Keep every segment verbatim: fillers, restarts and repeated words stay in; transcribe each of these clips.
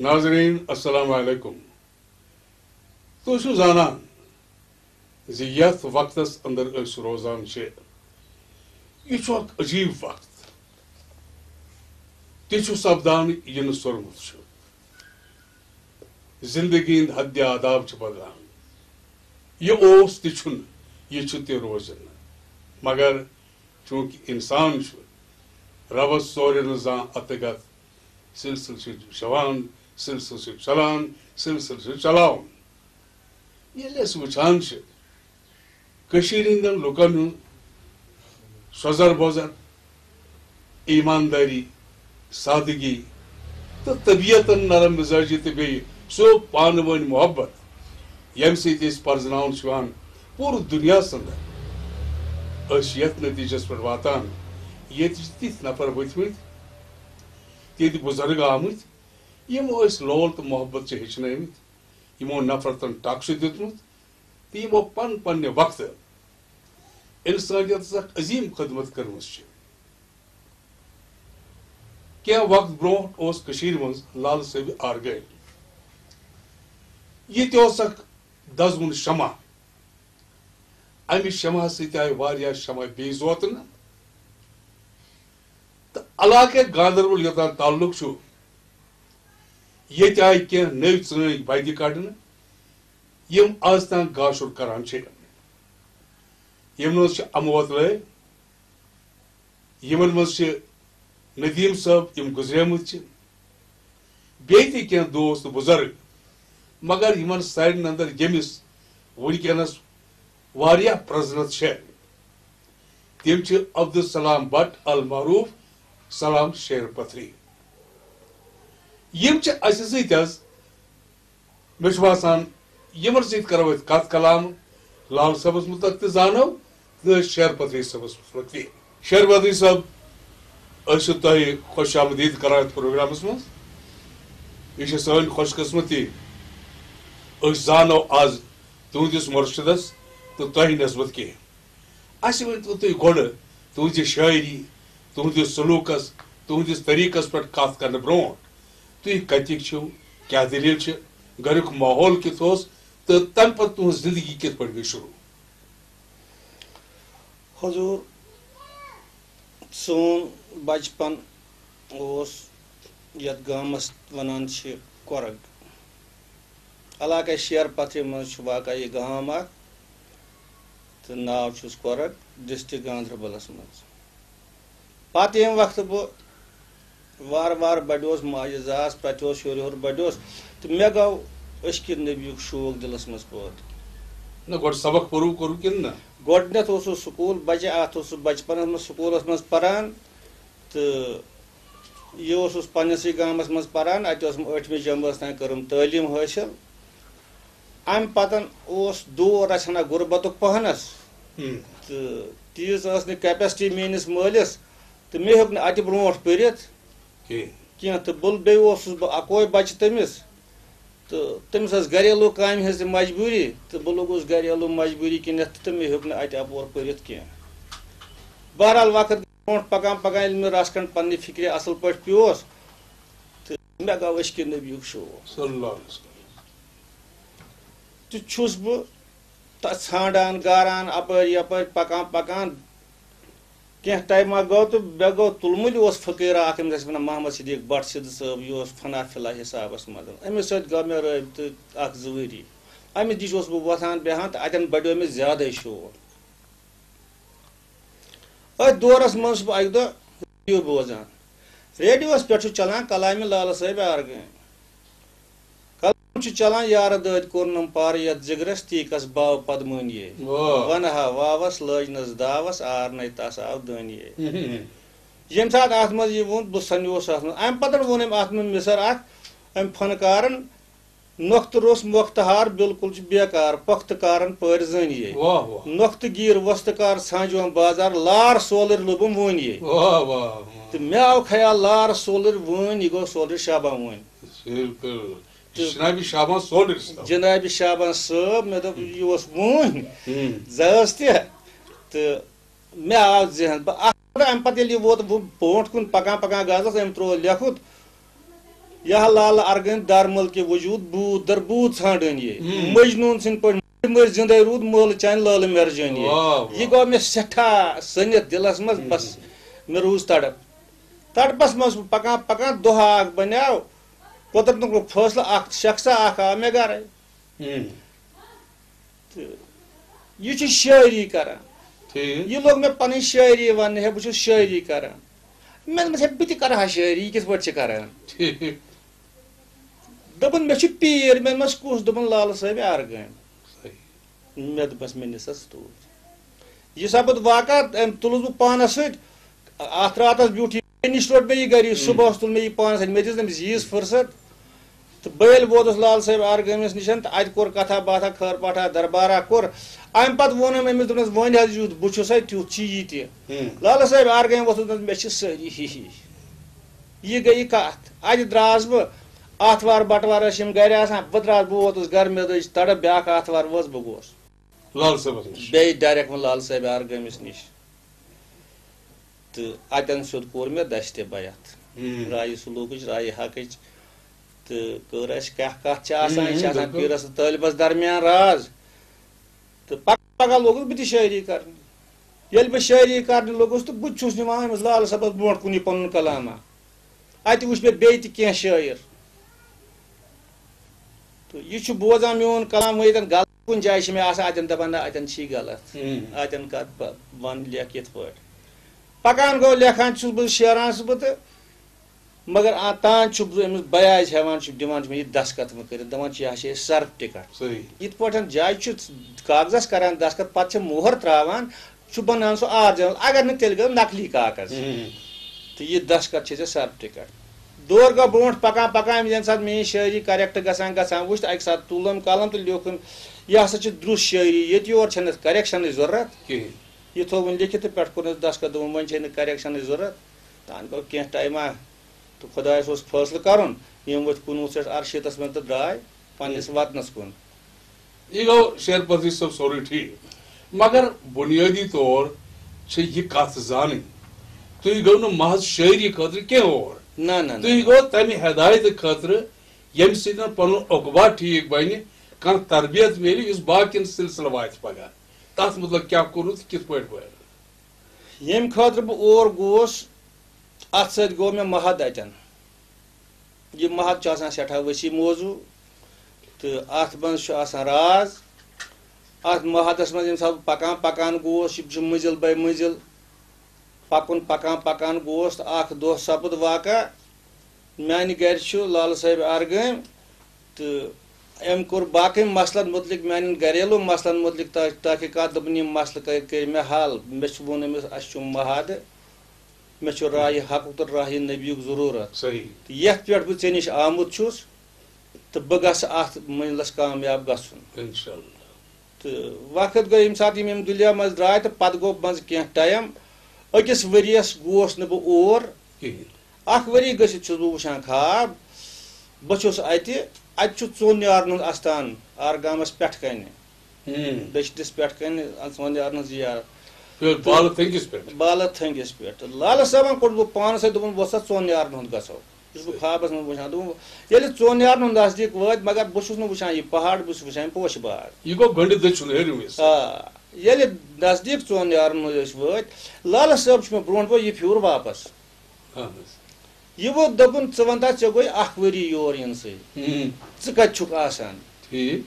ناظرین، السلام علیکم۔ تُہۍ چھِو زانان زِ یَتھ وقتس اندر أسۍ روزان چھِ، یہِ چھُ اکھ عجیب وقت۔ تہِ چھُ سپدان یہِ نہٕ سوٚرمُت چھُ۔ زندگی ہٕنٛدۍ حدِ آداب چھِ بدلان۔ یہِ اوس تہِ چھُنہٕ، یہِ چھُ تہِ روزِ نہٕ۔ مگر چونکہ انسان چھُ، ربس ژورِ نہٕ زانٛہہ اتہٕ گتھ۔ سلسلہٕ چھُ شوان، سلسلہٕ چھُ چلان، سلسلہٕ چھُ چلاوُن۔ ییٚلہِ أسۍ وٕچھان چھِ کٔشیٖرِ ہٕنٛدٮ۪ن لُکن ہُنٛد سۄزر بۄزر، ایٖماندٲری، سادگی تہٕ طبیعتن نرم مزاجی تہٕ بیٚیہِ سُہ پانہٕ ؤنۍ محبت، ییٚمہِ سۭتۍ أسۍ پرزناوُن چھُ یِوان پوٗرٕ دُنیاہس اندر۔ أسۍ چھِ یتھ نتیجس پٮ۪ٹھ واتان، ییٚتہِ چھِ تِتھۍ نفر ؤتھمٕتۍ، تِتھۍ بُزرگ آمٕتۍ، یِمو أسۍ لول تہٕ محبت چھِ ہیٚچھنٲومٕتۍ، یِمو نفرتن ٹکھ چھُ دیُتمُت، تہٕ یِمو پن پننہِ وقتہٕ انسانیتس اکھ عظیم خدمت کٔرمٕژ چھِ۔ کینٛہہ وقت برونٛٹھ اوس کٔشیٖرِ منٛز لال صٲبِ آرگٲمۍ۔ یہِ تہِ اوس اکھ دزوُن شمع۔ امہِ شمعہ سۭتۍ آیہِ واریاہ شمع بیٚیہِ زوتنہٕ۔ تہٕ علاقہٕ گاندربل یوٚتام تعلق چھُ، ییٚتہِ آیہِ کینٛہہ نٔوۍ ژٲنٛگۍ بدِ کڑنہٕ، یِم از تام گاشُر کران چھِ۔ یِمن منٛز چھِ اموت لٲے، یِمن منٛز چھِ ندیم صٲب، یِم گُزریمٕتۍ چھِ، بیٚیہِ تہِ کینٛہہ دوست تہٕ بُزرگ، مگر یِمن سارنٕے اندر ییٚمِس وٕنکیٚنس واریاہ پرزنت چھےٚ، تِم چھِ عبدالسلام بٹ المعروف سلام شیر پتھری۔ یِم چھِ اسہِ سۭتۍ حظ، مےٚ چھُ باسان، یِمن سۭتۍ کرو أسۍ کتھ کلام لال صٲبس مُتعلق تہِ زانو، تہٕ شیر پتھری صٲبس مُتعلق تہِ۔ شیر پتھری صٲب، أسۍ چھِ تۄہہِ خۄش آمدید کران یتھ پروگرامس منٛز۔ یہِ چھِ سٲنۍ خۄش قسمتی، أسۍ زانو از تُہنٛدِس مرشدس تہٕ تۄہہِ نسبت کینٛہہ۔ اسہِ ؤنۍ تو تُہۍ گۄڈٕ تُہنٛزِ شٲعری، تُہنٛدِس سلوکس، تُہنٛدِس طریقس پٮ۪ٹھ کتھ کرنہٕ برونٛٹھ، تُہۍ کتِکۍ چھِو، کیٛاہ دٔلیٖل چھِ، گریُک ماحول کیُتھ اوس، تہٕ تمہِ پتہٕ تُہنٛز زندگی کِتھ پٲٹھۍ گٔے شروع؟ حضور، سون بچپن اوس یتھ گامس ونان چھِ کۄرگ۔ علاقے شیر پتھری منٛز چھُ واقع یہِ گام اکھ، تہٕ ناو چھُس کۄرگ، ڈسٹرکٹ گاندربلس منٛز۔ پتہٕ ییٚمہِ وقتہٕ بہٕ وارٕ وارٕ بڑیوس، ماجہِ زاس، پتہٕ اوس ہیوٚر ہیوٚر بڑیوس، تہٕ مےٚ گوٚو عشقِ نبیُک شوق دِلس منٛز پٲدٕ۔ نہ، گۄڈٕ سبق پوٚرُو، کوٚرُو کِنہٕ نہ؟ گۄڈٕنٮ۪تھ اوسُس سکوٗل بچہِ، اتھ اوسُس بچپنس منٛز سکوٗلس منٛز پران، تہٕ یہِ اوسُس پننِسٕے گامس منٛز پران، اتہِ ٲسٕم ٲٹھمہِ جمٲژ تام کٔرٕم تعلیٖم حٲصِل۔ امہِ پتن اوس دور رژھِ ہنا غربتُک پہنس، ہم۔ تہٕ تیٖژ ٲس نہٕ capacity میٲنِس مٲلِس، تہٕ مےٚ ہیوٚک نہٕ اتہِ برونٛٹھ پٔرِتھ کینٛہہ۔ کینٛہہ۔ تہٕ بہٕ، بیٚیہِ اوسُس بہٕ اکوے بچہِ تٔمِس، تہٕ تٔمِس ٲس گریلو کامہِ ہٕنٛز تہِ مجبوٗری، تہٕ بہٕ لوٚگُس گریلو مجبوٗری کِنٮ۪تھ، تہٕ مےٚ ہیوٚک نہٕ اتہِ اپور پٔرِتھ کینٛہہ۔ بہرحال، وقت برونٛٹھ پکان پکان ییٚلہِ مےٚ رژھ کھنٛڈ پننہِ فکرِ اصل پٲٹھۍ پیوس، تہٕ مےٚ گوٚو عشقِ نبیُک شوق۔ صلی اللہ علیہ وسلم۔ تہٕ چھُس بہٕ تتھ ژھانڈان، گاران، اپٲرۍ یپٲرۍ پکان پکان۔ کینٛہہ ٹایما گوٚو تہٕ مےٚ گوٚو تُلمُلہِ اوس فقیرا اکھ، أمِس ٲسۍ ونان محمد صدیق بٹ سِدھ صٲب، یہِ اوس فنا فی اللہ حسابس منٛز۔ أمِس سۭتۍ گوٚو مےٚ رٲبطہٕ اکھ زٕ ؤری۔ أمِس نِش اوسُس بہٕ وۄتھان بیٚہان تہٕ اتٮ۪ن بڑیو مےٚ زیادے شوق۔ أتھۍ دورس منٛز چھُس بہٕ اکہِ دۄہ ریڈیو بوزان۔ ریڈیوس پٮ۪ٹھ چھُ چلان کلامِ لالہٕ صٲبِ آرگٲمۍ۔ کلام چھُ چلان، یارٕ دٲدۍ کوٚرنم پارٕ یتھ جگرس، تی کس باو پدمٲنیے۔ واہ۔ ونہٕ ہا واوس لٲجنس داوس، آر نے تس آو دٲنیے۔ ہم۔ ییٚمہِ ساتہٕ اتھ منٛز یہِ ووٚن، بہٕ سنیوس اتھ منٛز۔ امہِ پتہٕ ووٚن أمۍ اتھ منٛز مِثر اکھ، أمۍ فنکارن، نۄختہٕ روٚس مۄختہٕ ہار، بالکل چھُ بیکار، پۄختہٕ کارن پٲرۍ زٲنیے۔ واہ واہ۔ نۄختہٕ گیٖر وۄستہٕ کار، ژھانٛجوم بازار، لار سولٕرۍ لوٚبُم وٲنیے۔ واہ واہ واہ۔ تہٕ مےٚ آو خیال، لار سولٕرۍ وٲنۍ، یہِ گوٚو سولٕرۍ شابان وٲنۍ۔ بالکل۔ تہٕ جنابِ شابان سولٕرۍ صٲب۔ جنابِ شابان صٲب، مےٚ دوٚپ، یہِ اوس وٲنۍ، ہم۔ زٲژ تہِ۔ تہٕ مےٚ آو ذہن، بہٕ اتھ پتہٕ، امہِ پتہٕ ییٚلہِ یہِ ووت، بہٕ برونٛٹھ کُن پکان پکان گژھس، أمۍ ترٛوو لیکھُت، یا لال ارغن دار ملکہ وجود، بوٗت در بوٗت ژھانڈٲنی۔ ہم۔ مجنون سٕنٛدۍ پٲٹھۍ مٔرۍ مٔرۍ زِندَے روٗد مٲلہٕ چانہِ لالہٕ مرجٲنی۔ واہ، واہ۔ یہِ گوٚو مےٚ سٮ۪ٹھاہ سٔنِتھ دِلس منٛز، بس۔ ہم۔ مےٚ روٗز تڑپ۔ تڑپس منٛز پکان پکان دۄہ اکھ بنیو قۄدرتُک فٲصلہٕ، اکھ شخصا اکھ آو مےٚ گرے۔ ہم۔ تہٕ یہِ چھُ شٲعری کران۔ ٹھیٖک۔ یہِ لوٚگ مےٚ پنٕنۍ شٲعری وننہِ، ہے، بہٕ چھُس شٲعری کران۔ مےٚ دوٚپمَس، ہے، بہٕ تہِ کرٕ ہا شٲعری، یہِ کِتھ پٲٹھۍ چھِ کران؟ ٹھیٖک۔ دوٚپُن، مےٚ چھُ پیٖر۔ مےٚ دوٚپمَس، کُس؟ دوٚپُن، لالہٕ صٲبِ ارغٲمۍ۔ صحیح۔ مےٚ دوٚپمَس، مےٚ نِسا ستوٗر۔ یہِ سپُد واقعہ، أمۍ تُلُس بہٕ پانَس سۭتۍ۔ اَتھ راتَس بیوٗٹھ یہِ، مےٚ نِش روٚٹ مےٚ یہِ گَرِ، ہُم۔ صُبحَس تُل مےٚ یہِ پانَس سۭتۍ۔ مےٚ دِژ أمِس ییٖژ فٕرصت۔ تہٕ بہٕ ییٚلہِ ووتُس لال صٲب ارغٲمِس نِش تہٕ اَتہِ کوٚر کَتھا باتھا، خٲر پاٹھا، دربارا کوٚر۔ اَمہِ پَتہٕ ووٚنُم أمِس، دوٚپنَس، وۄنۍ حظ یُتھ بہٕ چھُسَے، تیُتھ چھِ یہِ تہِ۔ ہُم۔ لال صٲب ارغٲمۍ ووٚتھُس، دوٚپنَس، مےٚ چھِ سٲری ہِہِی۔ یہِ گٔے یہِ کَتھ۔ اَتہِ درٛاس بہٕ، آتھوار بَٹوار ٲسۍ یِم گَرِ آسان، بہٕ درٛاس، بہٕ ووتُس گَرٕ، مےٚ دٔج تَڑپ، بیٛاکھ آتھوار وٲژ، بہٕ گوس۔ لال صٲبَس نِش۔ بیٚیہِ direct وۄنۍ لال صٲبِ ارغٲمِس نِش۔ تہٕ اَتٮ۪ن سیوٚد کوٚر مےٚ دَستِ بیعت۔ ہم۔ راے سلوٗکٕچ، راے حقٕچ۔ تہٕ کٔر اَسہِ کیٛاہ کَتھ چھِ آسان، یہِ چھِ ہم، آسان بِلکُل۔ پیٖرَس تہٕ طٲلبَس درمیان راز۔ تہٕ پَکان پَکان لوٚگُس بہٕ تہِ شٲعری کَرنہِ۔ ییٚلہِ بہٕ شٲعری کَرنہِ لوٚگُس تہٕ بہٕ تہِ چھُس نِوان أمِس لال صٲبَس برونٛٹھ کُن یہِ پَنُن کلامہ۔ اَتہِ وٕچھ مےٚ بیٚیہِ تہِ کینٛہہ شٲعر۔ تہٕ یہِ چھُ بوزان میون کلام، وۄنۍ ییٚتٮ۪ن غلط کُنہِ جایہِ چھِ مےٚ آسان، اَتٮ۪ن دَپان، نہ، اَتٮ۪ن چھی غلط۔ ہم۔ اَتٮ۪ن کَتھ بہٕ وَن، لیکھ یِتھ پٲٹھۍ۔ پَکان گوٚو، لیکھان چھُس بہٕ، شیران چھُس بہٕ تہٕ مگر آ، تان چھُس بہٕ أمِس بیاج ہٮ۪وان، چھُ دِوان چھُ مےٚ یہِ دستخط وۄنۍ کٔرِتھ، دَپان چھُ، یہِ ہا چھِ أسۍ سرٹِکٹ۔ صحیح۔ یِتھ پٲٹھۍ جایہِ چھُ کاغذَس کَران دستخط، پَتہٕ چھِ مُہر ترٛاوان، چھُ بَنان سُہ original، اگر نہٕ تیٚلہِ گوٚو نقلی کاغذ۔ ہم۔ تہٕ یہِ دستخط چھِ ژےٚ سرٹِکٹ۔ دور گوٚو برونٛٹھ پَکان پَکان، ییٚمہِ ساتہٕ میٛٲنۍ شٲعری correct گژھان گژھان وٕچھ تہٕ اَکہِ ساتہٕ تُلُم قلم تہٕ لیوٗکھُم، یہِ ہسا چھِ درٛوس شٲعری، ییٚتہِ یور چھَنہٕ correctionٕچ ضروٗرت۔ کِہیٖنۍ۔ یہِ تھوٚوُن لیکھِتھ تہٕ پٮ۪ٹھ کوٚرنَس دستخط، دوٚپُن، وۄنۍ چھے نہٕ correctionٕچ ضروٗرت۔ تَنہٕ گوٚو کینٛہہ ٹایما تہٕ خۄدایَس اوس فٲصلہٕ کَرُن، یِم ؤتھۍ کُنوُہ شیٚتھ اَرشیٖتَس منٛز تہٕ درٛاے پنٛنِس وطنَس کُن۔ یہِ گوٚو شیر پردیش صٲب سورُے ٹھیٖک، مگر بُنیٲدی طور چھِ یہِ کَتھ زانٕنۍ، تُہۍ گوٚو نہٕ محض شٲعری خٲطرٕ کینٛہہ اور۔ نہ، نہ، نہ، تُہۍ نہ۔ گوٚو تَمہِ ہدایتہٕ خٲطرٕ، ییٚمہِ سۭتۍ پَنُن عقبہ ٹھیٖک بَنہِ، کانٛہہ تربیت میلہِ، یُس باقیَن سلسلہٕ واتہِ پَگاہ۔ تَتھ مُتعلق کیٛاہ کوٚروٕ تہٕ کِتھ پٲٹھۍ بَنیو؟ ییٚمہِ خٲطرٕ بہٕ اور گوس، اَتھ سۭتۍ گوٚو مےٚ محد اَتٮ۪ن۔ یہِ محد چھُ آسان سٮ۪ٹھاہ ؤسیع موضوع تہٕ اَتھ منٛز چھُ آسان راز۔ اَتھ محدس منٛز ییٚمہِ ساتہٕ بہٕ پَکان پَکان گوس، یہِ چھُ مٔنزِل بے مٔنزِل پَکُن، پَکان پَکان گوس تہٕ اَکھ دۄہ سَپُد واقع۔ میٛانہِ گَرِ چھُ لالہٕ صٲبِ ارغٲمۍ تہٕ أمۍ کوٚر باقٕے مسلن مُتعلِق، میٛانٮ۪ن گَریلوٗ مسلن مُتعلِق تح-، تحقیٖقات، دوٚپُن، یِم مسلہٕ کٔرۍ، کٔرۍ مےٚ حل۔ مےٚ چھُ ووٚن أمِس، اَسہِ چھُ محادٕ، مےٚ چھُ راہِ حقُک تہٕ راہِ نبیُک ضروٗرت۔ صحیح۔ تہٕ یَتھ پٮ۪ٹھ بہٕ ژےٚ نِش آمُت چھُس، تہٕ بہٕ گژھٕ اَتھ مٔنزِلَس کامیاب گژھُن۔ انشاءاللہ۔ تہٕ وقت گوٚو، ییٚمہِ ساتہٕ یِم یِم دُنیا منٛز درٛاے تہٕ پَتہٕ گوٚو منٛزٕ کینٛہہ ٹایم، أکِس ؤریَس گوس نہٕ بہٕ اور۔ کِہیٖنۍ۔ اَکھ ؤری گٔژھِتھ چھُس بہٕ وٕچھان خواب، بہٕ چھُس اَتہِ، اَتہِ چھُ ژوٚن یارَن ہُنٛد اَستان، آرگامَس پٮ۪ٹھ کَنہِ، ہُم۔ دٔچھنِس پٮ۪ٹھ کَنہِ، ژوٚن یارَن ہٕنٛز زیارت۔ یہِ اوس بالہٕ تھٔنٛگِس پٮ۪ٹھ۔ بالہٕ تھٔنٛگِس پٮ۪ٹھ۔ لالہٕ صٲبَن کوٚڑ بہٕ پانَس سۭتۍ، دوٚپُن، وۄتھ سا، ژوٚن یارَن ہُنٛد گژھو۔ یُس بہٕ خوابَس منٛز وٕچھان، دوٚپُن، ییٚلہِ ژوٚن یارَن ہُنٛد نزدیٖک وٲتۍ، مگر بہٕ چھُس نہٕ وٕچھان یہِ پہاڑ، بہٕ چھُس وٕچھان یہِ پوشہٕ باغ۔ یہِ گوٚو گٔنٛڈِتھ دٔچھُن ہیٚرِمِس۔ آ، ییٚلہِ نزدیٖک ژوٚن یارَن منٛز أسۍ وٲتۍ، لالہٕ صٲب چھُ مےٚ برونٛٹھ برونٛٹھ یہِ پھیوٗر واپَس۔ اہن حظ۔ یہِ ووٚن، دوٚپُن، ژٕ وَن تہٕ، ژےٚ گوٚے اَکھ ؤری یور یِنسٕے۔ ہُم۔ ژٕ کَتہِ چھُکھ آسان؟ ٹھیٖک۔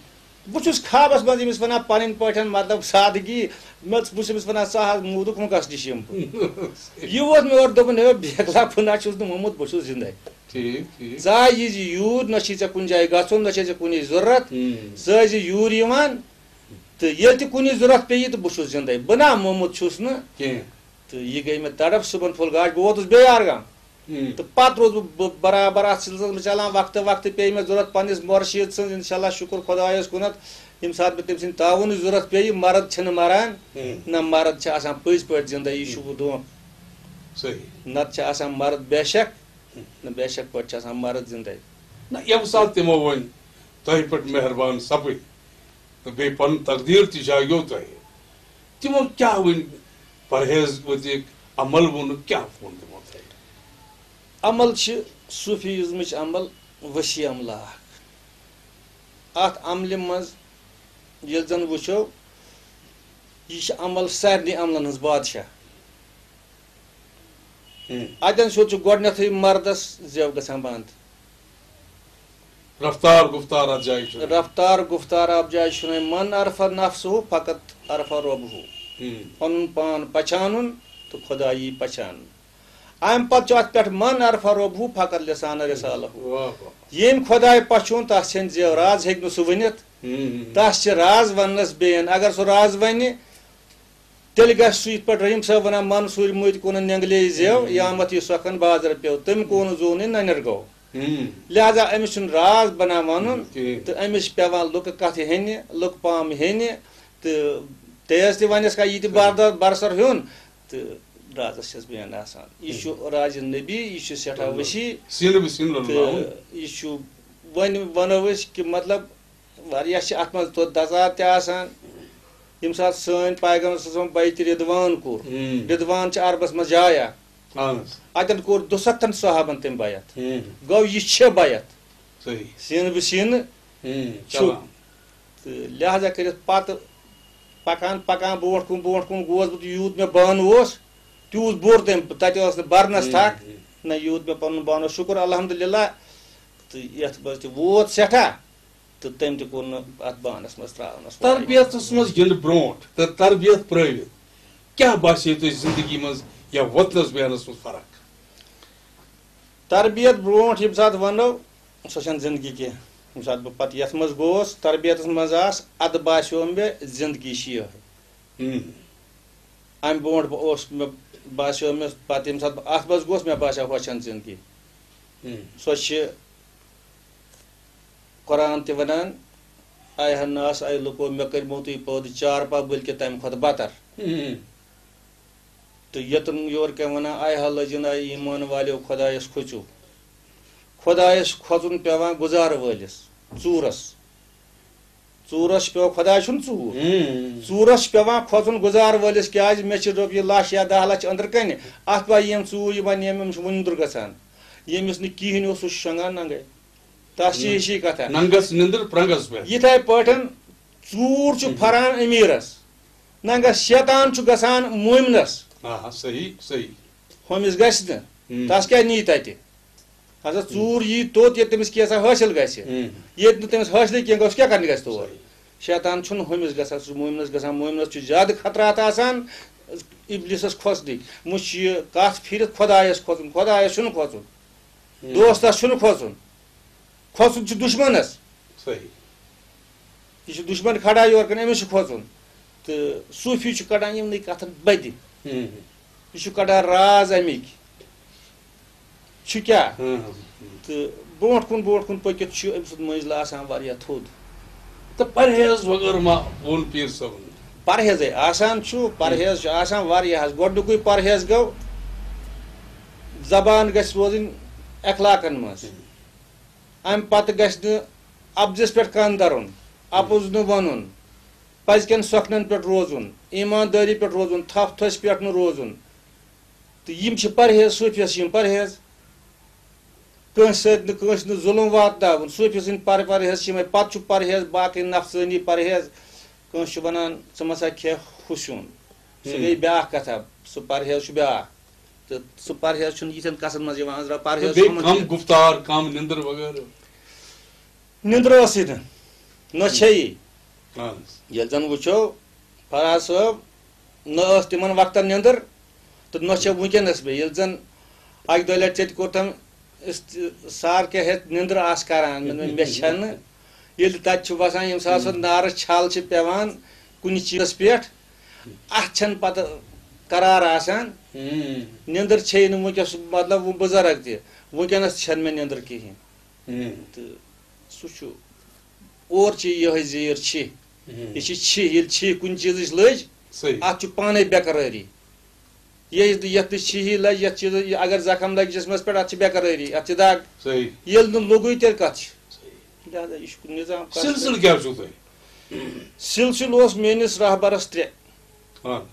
بہٕ چھُس خوابَس منٛز أمِس وَنان پَنٕنۍ پٲٹھۍ، مطلب، سادگی۔ مےٚ، بہٕ چھُس أمِس وَنان، ژٕ حظ موٗدُکھ، وۄنۍ کَس نِش یِمہٕ بہٕ؟ یہِ ووت مےٚ اورٕ، دوٚپُن، ہے، بیکلا، بہٕ نہ چھُس نہٕ مومُت، بہٕ چھُس زِندَے۔ ٹھیٖک، ٹھیٖک۔ ژٕ آیہِ یہِ زِ یوٗر، نہ چھُے ژےٚ کُنہِ جایہِ گژھُن، نہ چھے ژےٚ کُنی ضروٗرت۔ ہُم۔ ژٕ ٲسۍ زِ یوٗر یِوان، تہٕ ییٚلہِ تہِ کُنی ضروٗرت پیٚیہِ، تہٕ بہٕ چھُس زِندَے۔ بہٕ نہ مومُت چھُس نہٕ۔ کینٛہہ۔ تہٕ یہِ گٔے مےٚ تڑپ، صُبحن پھوٚل گاش، بہٕ ووتُس بیٚیہِ آرگام۔ ہم۔ تہٕ پتہٕ روٗدُس بہٕ برابر اتھ سلسلس منٛز چلان۔ وقتہٕ وقتہٕ پیٚیہِ مےٚ ضروٗرت پننِس مرشد سٕنٛز، انشاءاللہ شُکر خۄدایس کُنتھ، ییٚمہِ ساتہٕ مےٚ تٔمۍ سٕنٛدِ تعاونٕچ ضروٗرت پیٚیہِ۔ مرد چھِنہٕ مران، ہم۔ نہ، مرد چھِ آسان پٔزۍ پٲٹھۍ زندٕ، یہِ چھُ ہم۔ بہٕ دۄہ۔ صحیح۔ نتہٕ چھِ آسان مرد بے شک، ہم۔ نہ، بے شک پٲٹھۍ چھِ آسان مرد زندے۔ نہ، ییٚمہِ ساتہٕ تِمو وۄنۍ تۄہہِ پٮ۪ٹھ مہربان سپٕدۍ تہٕ بیٚیہِ پنُن تقدیٖر تہِ جاگیو تۄہہِ، تِمو کیٛاہ وۄنۍ پرہیز ؤتِکھ، عمل ووٚنُکھ، کیٛاہ ووٚن تِمو تۄہہِ؟ عمل چھِ صوٗفیزمٕچ عمل، وسیع املاک۔ اتھ عملہِ منٛز ییٚلہِ زن وٕچھو، یہِ چھِ عمل سارنٕے عملن ہٕنٛز بادشاہ۔ ہم۔ اتٮ۪ن سیوٚد چھُ گۄڈٕنیتھٕے مردس زٮ۪و گژھان بنٛد۔ رفتار گفتار اتھ جایہِ چھُ۔ رفتار گفتار اتھ جایہِ چھُنہٕ۔ من عرف نفسہ فقط عرف ربہ۔ ہم۔ پنُن پان پہچانُن تہٕ خدایی پہچانُن۔ امہِ پتہٕ چھُ اتھ پٮ۪ٹھ من عرف ربہ فقط لسان رسالہ۔ واہ واہ۔ ییٚمۍ خداے پہچون، تس چھنہٕ زٮ۪و، راز ہیٚکہِ نہٕ سُہ ؤنِتھ۔ ہم۔ تس چھِ راز وننس بین۔ اگر سُہ راز ونہِ، تیٚلہِ گژھِ سُہ یِتھ پٲٹھۍ رحیم صٲب ونان، من سوٗرۍ مٔتۍ کُنن نینگلے زٮ۪و، ہم۔ یامتھ یہِ سۄکھن بازر پیوٚو، تٔمۍ کون زوٗن یہِ ننٮ۪ر گوٚو۔ ہم۔ لہذا أمِس چھُنہٕ راز بناوان وَنُن، کِہیٖنۍ۔ تہٕ أمِس چھِ پٮ۪وان لُکہٕ کَتھِ ہیٚنہِ، لُکہٕ پام ہیٚنہِ، تہٕ تیز تہِ وَنٮ۪س کانٛہہ، یہِ تہِ بردار برسر ہیوٚن، تہٕ رازَس چھَس بہٕ ہٮ۪نہٕ آسان۔ یہِ چھُ راز نبی، یہِ چھُ سٮ۪ٹھاہ وسیع، سیٖنہٕ بہٕ سیٖنہٕ لوٚنُن تہٕ باوُن۔ یہِ چھُ، وۄنۍ وَنو أسۍ کہِ مطلب، واریاہ چھِ اَتھ منٛز توٚت دَزار تہِ آسان۔ ییٚمہِ ساتہٕ سٲنۍ پیغمبر صلی اللہ علیہ وسلم بیعتِ رضوان کوٚر، ہم۔ رضوان چھِ عربَس منٛز جاے اَکھ۔ اہن حظ۔ اَتٮ۪ن کوٚر دُسَتتھن صحابن تٔمۍ بیعت۔ ہم۔ گوٚو یہِ چھِ بیعت۔ صحیح۔ سیٖنہٕ بہٕ سیٖنہٕ ہم، چھُ۔ چلان۔ تہٕ لہذا کٔرِتھ پتہٕ پکان پکان برونٛٹھ کُن برونٛٹھ کُن گوس بہٕ، تہٕ یوٗت مےٚ بانہٕ اوس، تیوٗت بوٚر تٔمۍ۔ تَتہِ ٲس نہٕ برنس ہم، تھکھ، ہم۔ نہ یوٗت مےٚ پنُن بانہٕ اوس۔ شُکر الحمدللہ۔ تہٕ یتھ منٛز تہِ ووت سٮ۪ٹھاہ، تہٕ تٔمۍ تہِ کوٚر نہٕ اتھ بانس منٛز تراونس وۄنۍ۔ تربیتس منٛز یِنہٕ برونٛٹھ تہٕ تربیت پرٲوِتھ کیٛاہ باسیو تۄہہِ زندگی منٛز یا وطنس بیہنس منٛز فرق؟ تربیت برونٛٹھ ییٚمہِ ساتہٕ ونو، سۄ چھنہٕ زندگی کینٛہہ۔ ییٚمہِ ساتہٕ بہٕ پتہٕ یتھ منٛز گوس، تربیتس منٛز آس، ادٕ باسیو مےٚ زندگی چھِ یِہوٚے۔ ہم۔ امہِ برونٛٹھ بہٕ اوس، مےٚ باسیو مےٚ پتہٕ ییٚمہِ ساتہٕ بہٕ اتھ منٛز گوس، مےٚ باسیو ہۄ چھنہٕ زندگی۔ ہم۔ سۄ چھِ قرآن تہِ ونان، "اے الناس، اے لُکو، مےٚ کٔرمو تُہۍ پٲدٕ چارپا، بلکہِ تمہِ کھۄتہٕ بدتر۔" ہم۔ تہٕ ییٚتٮ۪ن یورٕ کیٛاہ ونان، "اے الذین، اے ایمان والیو، خۄدایس کھوژِو۔" خۄدایس کھۄژُن پٮ۪وان گُزارٕ وٲلِس، ژوٗرس۔ ژوٗرس چھُ پٮ۪وان، خۄداے چھُنہٕ ژوٗر۔ ہم۔ ژوٗرس چھُ پٮ۪وان کھۄژُن گُزارٕ وٲلِس، کیٛازِ مےٚ چھِ رۄپیہِ لچھ یا دَہ لچھ أنٛدرٕ کنہِ، اتھ پاے یِم ژوٗر یِوان، یِم، یِم چھِ وُنہِ نُندُر گژھان۔ ییٚمِس نہٕ کِہیٖنۍ اوس، سُہ چھُ شۄنٛگان ننٛگے۔ تس چھِ ہم۔ ہِشی کتھا۔ ننٛگس نِندٕر پرنٛگس پٮ۪ٹھ۔ یِتھے پٲٹھۍ ژوٗر چھُ ہم۔ پھران أمیٖرس، ننٛگس شیطان چھُ گژھان مومنس۔ آ، صحیح، صحیح۔ ہُمِس گژھِ نہٕ۔ ہم۔ تس کیٛاہ نی تتہِ؟ ہسا ژوٗر یی توٚت، ییٚتہِ تٔمِس کینٛژھا حٲصِل گژھِ۔ ہم۔ ییٚتہِ نہٕ تٔمِس حٲصِلٕے کینٛہہ گوٚو، سُہ کیٛاہ کرنہِ گژھِ تور؟ صحیح۔ شیطان چھُنہٕ ہُمِس گژھان، سُہ چھُ مومنس گژھان۔ مومنس چھُ زیادٕ خطرات آسان ابلیسس کھوژنٕکۍ۔ وۄنۍ چھُ یہِ کتھ پھِرِتھ خۄدایس کھوژُن، خۄدایس چھُنہٕ کھوژُن۔ ہم۔ دوستس چھُنہٕ کھوژُن۔ کھوژُن چھُ دُشمنس۔ صحیح۔ یہِ چھُ دُشمن کھڑا یورٕ کَنہِ، أمِس چھُ کھوژُن۔ تہٕ صوٗفی چھُ کَڑان یِمنٕے کَتھن بدِ۔ ہم۔ یہِ چھُ کَڑان راز اَمِکۍ۔ چھُ کیٛاہ؟ ہم۔ تہٕ برونٛٹھ کُن، برونٛٹھ کُن پٔکِتھ چھُ أمۍ سُنٛد مٔنزِل آسان واریاہ تھوٚد۔ تہٕ پرہیز وغٲر ما ووٚن پیٖر صٲبن؟ پرہیزے آسان چھُ، پرہیز چھُ آسان واریاہس۔ گۄڈٕنیُکُے پرہیز گوٚو، زبان گژھِ روزٕنۍ اخلاقن منٛز۔ امہِ پتہٕ گژھِ نہٕ اپزس پٮ۪ٹھ کن درُن، اپُز نہٕ ونُن، پزکٮ۪ن سۄکھنن پٮ۪ٹھ روزُن، ایماندٲری پٮ۪ٹھ روزُن، تھپھ تھٔسۍ پٮ۪ٹھ نہٕ روزُن۔ تہٕ یِم چھِ پرہیز، صوٗفیس چھِ یِم پرہیز۔ کٲنٛسہِ سۭتۍ نہٕ، کٲنٛسہِ نہٕ ظُلم واتناوُن، صوٗفی سٕنٛدۍ پر-، پرہیز چھِ یِمے۔ پتہٕ چھُ پرہیز باقٕے نفسٲنی پرہیز، کٲنٛسہِ چھُ ونان، "ژٕ مہ سا کھےٚ ہُہ سیُن"، سُہ ہم۔ گٔے بیٛاکھ کتھا، سُہ پرہیز چھُ بیٛاکھ۔ تہٕ سُہ پرہیز چھُنہٕ یِتھٮ۪ن کسن منٛز یِوان أنٛزراونہٕ، تہٕ پرہیز بیٚیہِ چھُ یِمن کم جایَن۔ گُفتار، کم نِندٕر وغٲرٕ۔ نِندٕر ٲسٕے نہٕ، نہ چھے یی۔ اہن حظ۔ ییٚلہِ زن وٕچھو، فراز صٲب، نہ ٲس تِمن وقتن نِندٕر تہٕ نہ چھےٚ وٕنکیٚنس بیٚیہِ۔ ییٚلہِ زن اکہِ دۄیہِ لٹہِ ژےٚ تہِ کوٚرتھم است-، سار کیٛاہ ہٮ۪تھ نِندٕر آسہٕ کران، مےٚ دوٚپ، مےٚ چھنہٕ۔ ییٚلہِ تتہِ چھُ وسان، ییٚمہِ ساتہٕ سُہ نارس چھل چھِ پٮ۪وان کُنہِ چیٖزس پٮ۪ٹھ، اتھ چھنہٕ پتہٕ قرار آسان۔ ہم۔ نِندٕر چھے نہٕ وٕنکیٚس، مطلب، وۄنۍ بُزرگ تہِ، وٕنکیٚنس تہِ چھنہٕ مےٚ نِندٕر کِہیٖنۍ۔ ہم۔ تہٕ سُہ چھُ، اور چھِ یِہوٚے زیٖر چھِ۔ ہم۔ یہِ چھِ چھِ، ییٚلہِ چھِ کُنہِ چیٖزٕچ لٔج، صحیح۔ اَتھ چھُ پانَے بے قرٲری۔ ییٚلہِ نہٕ یَتھ نہٕ چھِ ہی لَجہِ، یَتھ چیٖزَس، یہِ اگر زخم لَگہِ جِسمَس پٮ۪ٹھ، اَتھ چھِ بے قرٲری، اَتھ چھِ دَگ۔ صحیح۔ ییٚلہِ نہٕ لوٚگُے، تیٚلہِ کَتھ چھِ؟ صحیح۔ لہذا یہِ چھُ نظام کَتھ سلسلہٕ کیٛاہ چھُو تۄہہِ؟ سلسلہٕ اوس میٛٲنِس رہبَرَس ترٛےٚ۔ اَہَن۔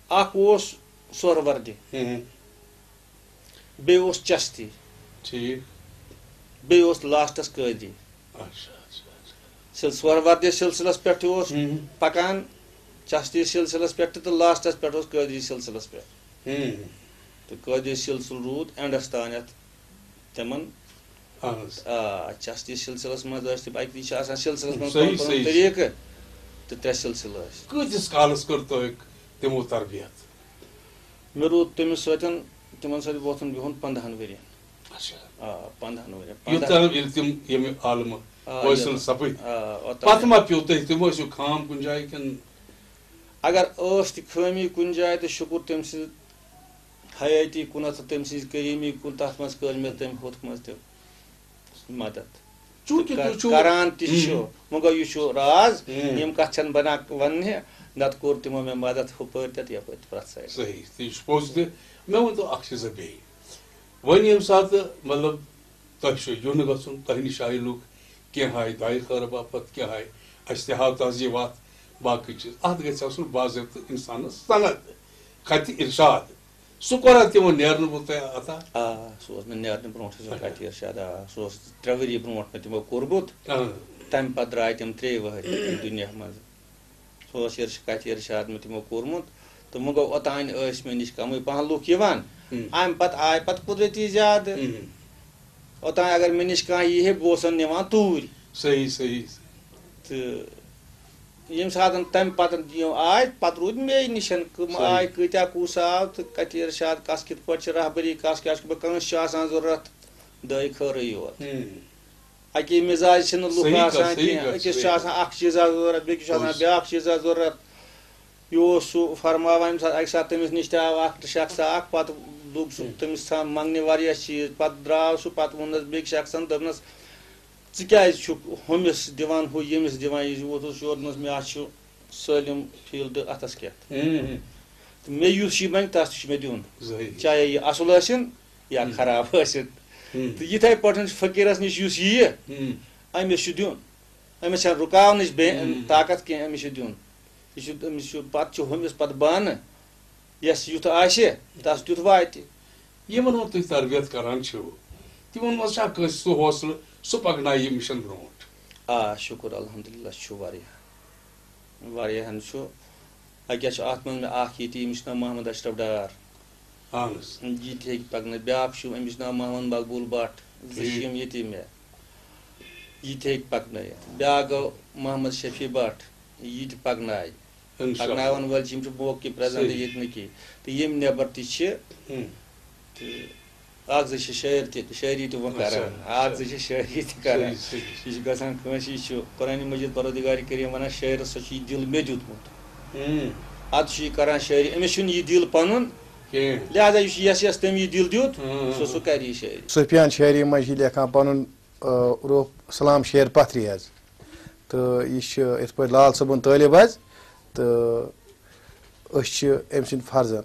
اَکھ اوس سہروردی، ہم۔ بیٚیہِ اوس چشتی، ٹھیٖک۔ بیٚیہِ اوس لاسٹَس قٲدری۔ اچھا، اچھا، اچھا۔ سِل-، سہروردی سلسلس پٮ۪ٹھ تہِ اوس ہم۔ پکان، چشتی سلسلس پٮ۪ٹھ تہِ تہٕ لاسٹس پٮ۪ٹھ اوس قٲدری سلسلس پٮ۪ٹھ۔ ہم۔ تہٕ قٲدری سلسلہٕ روٗد اینڈس تانٮ۪تھ تِمن۔ اہن حظ۔ آ، چشتی سلسلس منٛز ٲسۍ تِم، اَکہِ وِزِ چھِ آسان سلسلس منٛز صحیح، پنُن پنُن صحیح۔ طریٖقہٕ، تہٕ ترٛےٚ سلسلہٕ ٲسۍ۔ کۭتِس کالس کٔر تۄہہِ تِمو تربیت؟ مےٚ روٗد تٔمِس سۭتۍ، تِمن سۭتۍ وۄتھُن بِہُن پنٛداہن ؤرین۔ اچھا۔ آ، پنٛداہن ؤرین۔ یوٚتام ییٚلہِ تِم ییٚمہِ عالمہٕ آ، فٲصِل یوٚت-، سپٕدۍ، آ، اوٚتام۔ پتہٕ ما پیوٚو تۄہہِ تِمو ٲسِو خام کُنہِ جایہِ کِنہٕ؟ اگر ٲس تہِ خٲمی کُنہِ جایہِ، تہٕ شُکُر تٔمۍ سٕنٛز حیٲتی کُنَتھ تہٕ تٔمۍ سٕنٛزِ کریٖمی کُن، تَتھ منٛز کٔر مےٚ تٔمۍ ہُتھ منٛز تہِ مدد۔ چوٗنٛکہِ تہٕ تُہۍ چھِو کران تہِ ہم۔ چھِو، مگر یہِ چھُ راز، ہم۔ یِم کَتھ چھَنہٕ بَنان وَننہِ، نَتہٕ کوٚر تِمو مےٚ مدد ہُپٲرۍ تہِ تہٕ یَپٲرۍ تہِ پرٛٮ۪تھ سایڈٕ۔ صحیح، تہِ چھُ پوٚز تہِ۔ مےٚ ؤنۍ تو اَکھ چیٖزا بیٚیہِ۔ وۄنۍ ییٚمہِ ساتہٕ، مطلب، تۄہہِ چھُ یُن گژھُن، تۄہہِ نِش آیہِ لُکھ، کینٛہہ آیہِ دعایہِ خٲر باپتھ، کینٛہہ آیہِ اَسہِ تہِ ہاو تعزیٖوات، باقٕے چیٖز۔ اَتھ گژھِ آسُن باضٲبطہٕ اِنسانَس سند، خطِ ارشاد۔ سُہ کوٚرا تِمو نیرنہٕ برونٛہہ تۄہہِ عطا؟ آ، سُہ اوس مےٚ نیرنہٕ برونٛٹھ اوس مےٚ اچھا۔ خطِ ارشاد، آ، سُہ اوس ترٛےٚ ؤری برونٛٹھ مےٚ تِمو کوٚرمُت۔ اہن۔ تَمہِ پَتہٕ درٛاے تِم ترٛیٚیہِ وٕہٕرۍ دُنیا منٛز۔ سُہ اوس یہِ کَتھِ ارشاد مےٚ تِمو کوٚرمُت۔ تہٕ وۄنۍ گوٚو، اوٚتانۍ ٲسۍ مےٚ نِش کَمٕے پَہَن لُکھ یِوان۔ ہم۔ اَمہِ پَتہٕ آے پَتہٕ قُدرتی زیادٕ۔ ہم۔ اوٚتانۍ اگر مےٚ نِش کانٛہہ یی ہے، بہٕ اوسَن نِوان توٗرۍ۔ صحیح، صحیح۔ تہٕ ییٚمہِ ساتَن تَمہِ پَتہٕ یِم آے، پَتہٕ روٗدۍ مے نِش، کٕم صحیح۔ آے، کۭتیٛاہ کُس آو تہٕ کَتہِ ارشاد، کَس کِتھ پٲٹھۍ چھِ رہبری، کَس کیٛاہ چھُ، بہٕ کٲنٛسہِ چھُ آسان ضوٚرَتھ، دٲے خٲرٕے یوت۔ ہم۔ اَکی مِزاج چھِنہٕ لُکھ صحیح کَتھ، آسان صحیح کینٛہہ۔ کَتھ، أکِس چھُ صحیح۔ آسان اَکھ چیٖزا ضوٚرَتھ، بیٚکِس چھُ آسان پوٚز۔ بیٛاکھ چیٖزا ضوٚرَتھ۔ یہِ اوس سُہ فرماوان، ییٚمہِ ساتہٕ اَکہِ ساتہٕ تٔمِس نِش تہِ آو اَکھ شخصا اَکھ، پَتہٕ لوٚگ سُہ ہم۔ تٔمِس ژھان منٛگنہِ واریاہ چیٖز، پَتہٕ درٛاو سُہ، پَتہٕ ووٚننَس بیٚکِس شخصن، دوٚپنَس، "ژٕ کیٛازِ چھُکھ ہُمِس دِوان ہُہ، ییٚمِس دِوان یہِ؟" یہِ ووتُس یور، دوٚپنَس، "مےٚ ہا چھُ سٲلِم فیٖلڈ اَتھَس کٮ۪تھ۔" ہم۔ تہٕ مےٚ یُس یہِ بَنہِ، تَس تہِ چھُ مےٚ دیُن۔ صحیح۔ چاہے یہِ اَصٕل ٲسِن یا ہم۔ خراب ٲسِن۔ ہم۔ تہٕ یِتھَے پٲٹھۍ چھُ فقیٖرَس نِش یُس یِیہِ، ہم۔ أمِس چھُ دیُن۔ أمِس چھَنہٕ رُکاونٕچ بیٚیہِ ہم۔ طاقت کینٛہہ، أمِس چھُ دیُن۔ یہِ چھُ، أمِس چھُ، پَتہٕ چھُ ہُمِس پَتہٕ بانہٕ، یَس یُتھ آسہِ، تَس تیُتھ واتہِ۔ یِمَن ہُنٛد تُہۍ تربیت کران چھِو، تِمَن منٛز چھا کٲنٛسہِ سُہ حوصلہٕ، سُہ پَکنایہِ یہِ مِشن برونٛٹھ؟ آ، شُکُر الحمدللہ چھُ واریاہ۔ واریاہَن چھُ۔ اَکہِ چھُ اَتھ منٛز مےٚ اَکھ ییٚتہِ، أمِس چھُ ناو محمد اشرف ڈار۔ اہن حظ۔ یہِ تہِ ہیٚکہِ پَکنٲوِتھ۔ بیٛاکھ چھُ، أمِس چھُ ناو محمد مقبوٗل بٹ۔ زٕ چھِ ٹھیٖک۔ یِم ییٚتی مےٚ۔ یہِ تہِ ہیٚکہِ پَکنٲوِتھ۔ بیٛاکھ گوٚو محمد شفیع بٹ۔ یہِ تہِ پَکنایہِ۔ اِنشاء اللہ۔ پَکناوَن وٲلۍ چھِ، یِم چھِ موقعہٕ پرٛزَنٛٹ صحیح۔ ییٚتہِ نہٕ کینٛہہ۔ تہٕ ییٚمہِ نٮ۪بر تہِ چھِ۔ ہُم۔ تہٕ اَکھ زٕ چھِ شٲعر تہِ، شٲعری تہِ وۄنۍ اچھا، کران۔ اَکھ اچھا۔ زٕ چھِ شٲعری تہِ کران۔ صحیح، صحیح۔ یہِ چھُ گژھان کٲنٛسہِ، یہِ چھُ قرآنِ مجیٖد پروردگارِ کریم وَنان، شٲعرَس سۭتۍ چھُ یہِ دِل مےٚ دیُتمُت۔ ہُم۔ اَدٕ چھُ یہِ کران شٲعری، أمِس چھُنہٕ یہِ دِل پَنُن۔ کینٛہہ۔ لہذا یُس یَس یَس تٔمۍ یہِ دِل دیُت، ہُم، ہُم، سُہ، سُہ ہُم۔ کَرِ یہِ شٲعری۔ صوفیان شٲعری منٛز چھِ یہِ لیکھان پَنُن، آ، روح سلام شعر پَتھری حظ۔ تہٕ یہِ چھِ یِتھ پٲٹھۍ لال صٲبُن طٲلب حظ، تہٕ أسۍ چھِ أمۍ سٕنٛدۍ فرزند۔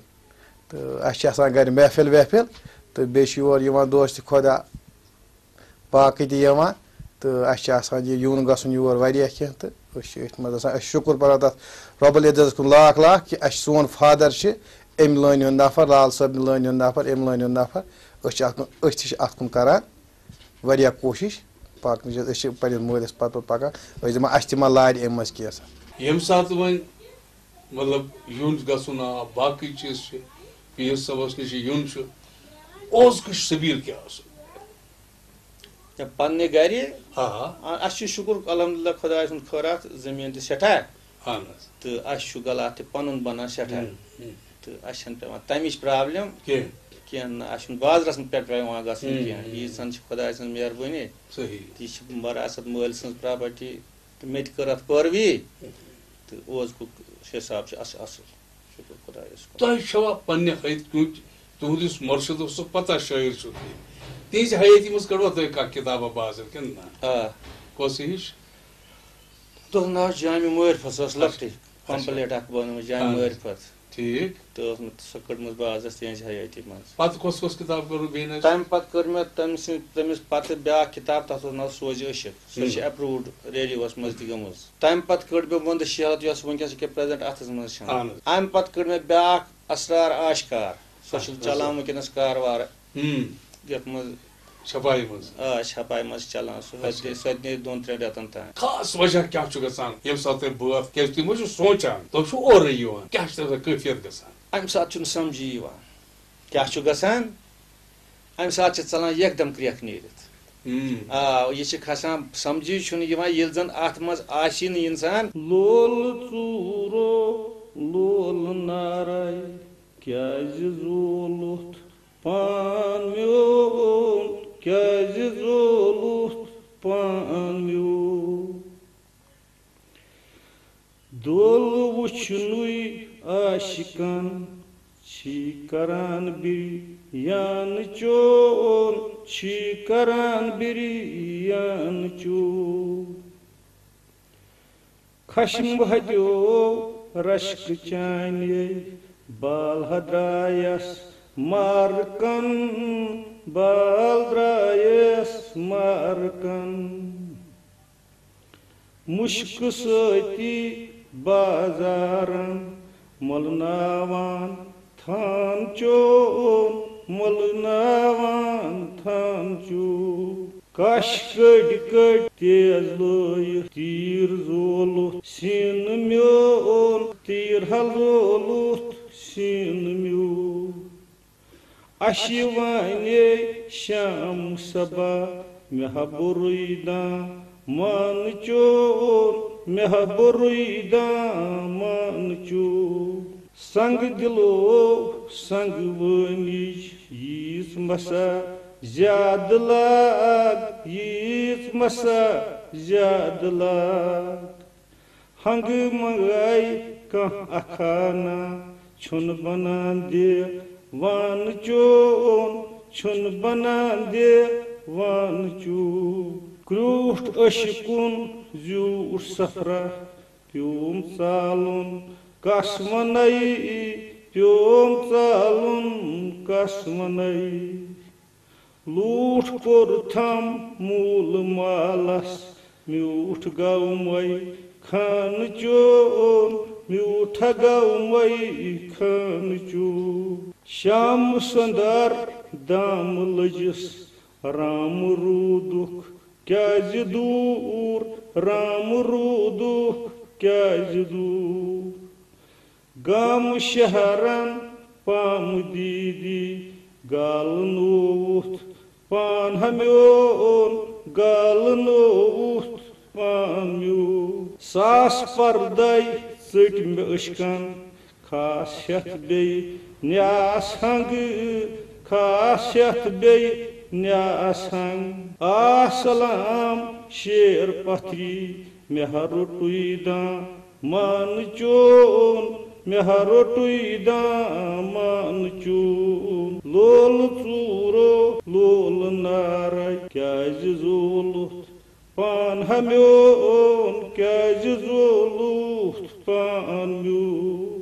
تہٕ اَسہِ چھِ آسان گَرِ محفِل وحفِل، تہٕ بیٚیہِ چھِ یور یِوان دوستِ خۄدا باقٕے تہِ یِوان، تہٕ اَسہِ چھِ آسان یہِ یُن گژھُن یور واریاہ کینٛہہ، تہٕ أسۍ چھِ أتھۍ منٛز آسان۔ أسۍ چھِ شُکُر پَران تَتھ رۄب العزتَس کُن لاکھ لاکھ کہِ اَسہِ چھِ، سون فادر چھِ اَمہِ لٲنہِ ہُنٛد نفر، لال صٲبنہِ لٲنہِ ہُنٛد نفر، اَمہِ لٲنہِ ہُنٛد نفر۔ أسۍ چھِ اَتھ کُن، أسۍ تہِ چھِ اَتھ کُن کَران واریاہ کوٗشِش پَکنٕچ حظ۔ أسۍ چھِ پنٛنِس مٲلِس پَتہٕ پَتہٕ پَکان۔ أسۍ دَپان، اَسہِ تہِ ما لارِ اَمہِ منٛز کینٛژھا۔ ییٚمہِ ساتہٕ وۄنۍ، مطلب، یُن گژھُن آو، باقٕے چیٖز چھِ، پیٖر صٲبَس نِش یُن چھُ، اوس کُش سبیٖل کیٛاہ اوس؟ یا پنٛنہِ گَرِ؟ آ۔ آ، اَسہِ چھُ شُکُر الحمدللہ خۄداے سُنٛد خٲراتھ، زٔمیٖن تہِ سٮ۪ٹھاہ۔ اہن حظ۔ تہٕ اَسہِ چھُ گَلاتھ تہِ پَنُن بَنان سٮ۪ٹھاہ۔ ہُم، ہُم۔ تہٕ اَسہِ چھَنہٕ پٮ۪وان تَمِچ پرٛابلِم کینٛہہ۔ کینٛہہ نہٕ، اَسہِ چھُنہٕ بازرَس منٛز پٮ۪ٹھ پٮ۪وان گژھُن ہُم، کینٛہہ۔ ہُم۔ ییٖژ ہَن چھِ خۄداے سٕنٛز مہربٲنی۔ صحیح۔ تہٕ یہِ چھِ وراثت مٲلۍ سٕنٛز پراپرٹی۔ تہٕ مےٚ تہِ کٔر اَتھ پٲروی۔ تہٕ اوس گوٚو حِساب چھُ اَص-، اَصٕل۔ شُکُر خۄدایَس کُن۔ تۄہہِ چھوا پنٛنہِ حیث-، کیونکہ تُہُنٛد یُس مُرشِد اوس، سُہ پَتہ شٲعِر چھُ تُہۍ۔ تِہِنٛزِ حیٲتی منٛز کٔڑوا تۄہہِ کانٛہہ کِتابہ بازر کِنہٕ نہ؟ آ۔ کۄس ہِش؟ تَتھ ناو جامع معرفت، سۄ ٲس اچھا۔ لۄکٹٕے، اچھا۔ پمپلیٹ اکھ بنٲومٕژ جامع اہن حظ۔ معرفت۔ ٹھیٖک۔ تہٕ ٲس مےٚ سۄ کٔڑمٕژ بازرس تِہنٛزِ حیٲتی منٛز۔ پتہٕ کۄس کۄس کِتاب کٔروٕ بیٚیہِ نظر؟ تَمہِ پتہٕ کٔر مےٚ تٔمۍ سٕنٛدِ، تٔمِس پتہٕ بیٛاکھ کِتاب، تَتھ اوس ناو سوزِ عشق۔ سۄ چھِ ہم۔ اپرووڈ ریڈیووَس منٛز تہِ گٔمٕژ۔ تَمہِ پتہٕ کٔڑ مےٚ وۄندٕ شہرت، یۄس وٕنکیٚس ییٚکیٛاہ پریزنٹ اَتھس منٛز چھَم۔ اہن حظ۔ اَمہِ پتہٕ کٔڑ مےٚ بیٛاکھ اسرار آشکار۔ سۄ چھِ اچھا۔ چلان وٕنکیٚنَس کاروار، ہم۔ یَتھ منٛز چھپایہِ منٛز۔ آ، چھپایہِ منٛز چلان۔ سُہ اچھا۔ وتہِ سۄ تہِ نیرِ دۄن ترٛٮ۪ن رٮ۪تن تام۔ خاص وجہ کیٛاہ چھُ گژھان ییٚمہِ ساتہٕ تۄہہِ بٲتھ، کیٛازِ تُہۍ ما چھِو سونٛچان، تُہۍ چھِو اورَے یِوان، کیٛاہ چھُ تَمہِ ساتہٕ کٲفیت گژھان؟ امہِ ساتہٕ چھُنہٕ سمجھی یِوان کیٛاہ چھُ گژھان۔ امہِ ساتہٕ چھِ ژلان یکدم کرٛیکھ نیٖرِتھ۔ ہم۔ آ، یہِ چھِ کھسان، سمجھی چھُنہٕ یِوان، ییٚلہِ زن اتھ منٛز آسی نہٕ انسان۔ لول ژوٗرو، لول نارے، کیٛازِ زولُتھ پان میون، کیٛازِ زولُتھ پان میون؟ دول وُچھنُے عاشقن چھی کران بریان چون، چھی کران بریان چون۔ خشم ہتیو رشک چانے بال ہدرایس مارکن، بال درایس مارکن۔ مشک سۭتی بازارن ملناوان تھان چون، ملناوان تھان چون۔ کش کٔڑۍ کٔڑۍ تیز لٲیِتھ تیٖر زولُتھ سیٖنہٕ میون، تیٖر ہل زولُتھ سیٖنہٕ میون۔ اَسہِ وَنے شام صبا مےٚ ہا بوٚرُے دامان چون، مےٚ ہا بوٚرُے دامان چون۔ سنگ دِلو سنگ وٲنِج ییٖژ مسا زیادٕ لاگ، ییٖژ مسا زیادٕ لاگ۔ ہنگہٕ منگے کانٛہہ اکھانا چھُنہٕ بنان دیوان چون، چھُنہٕ بنان دیوان چون۔ کرٛوٗٹھ عشقُن زیوٗٹھ سفرا پیوم ژالُن کس ونے، پیوم ژالُن کس ونے۔ لوٗٹھ کوٚر تھم مول مالس، میوٗٹھ گوٚو مے خانہٕ چون، میوٗٹھ گوٚو مے خانہٕ چون۔ شام سندر دام لٔجِس رام روٗدُکھ کیٛازِ دوٗر، رام روٗدُکھ کیٛازِ دوٗر؟ گام شہرن پام دیٖدی گالنووُتھ پان ہا میون، گالنووُتھ پان میون۔ ساس پردے ژٔٹۍ مےٚ عشقن خاص ہٮ۪تھ بیٚیہِ نیاس ہنگہٕ، خاص ہٮ۪تھ بیٚیہِ نیاس ہنگ۔ آ سلام شیر پتھری، مےٚ ہا روٚٹُے دامان چون، مےٚ ہا روٚٹُے دامان چون۔ لول ژوٗرو لول نارے، کیٛازِ زولُتھ پان ہا میون، کیٛازِ زولُتھ پان میون؟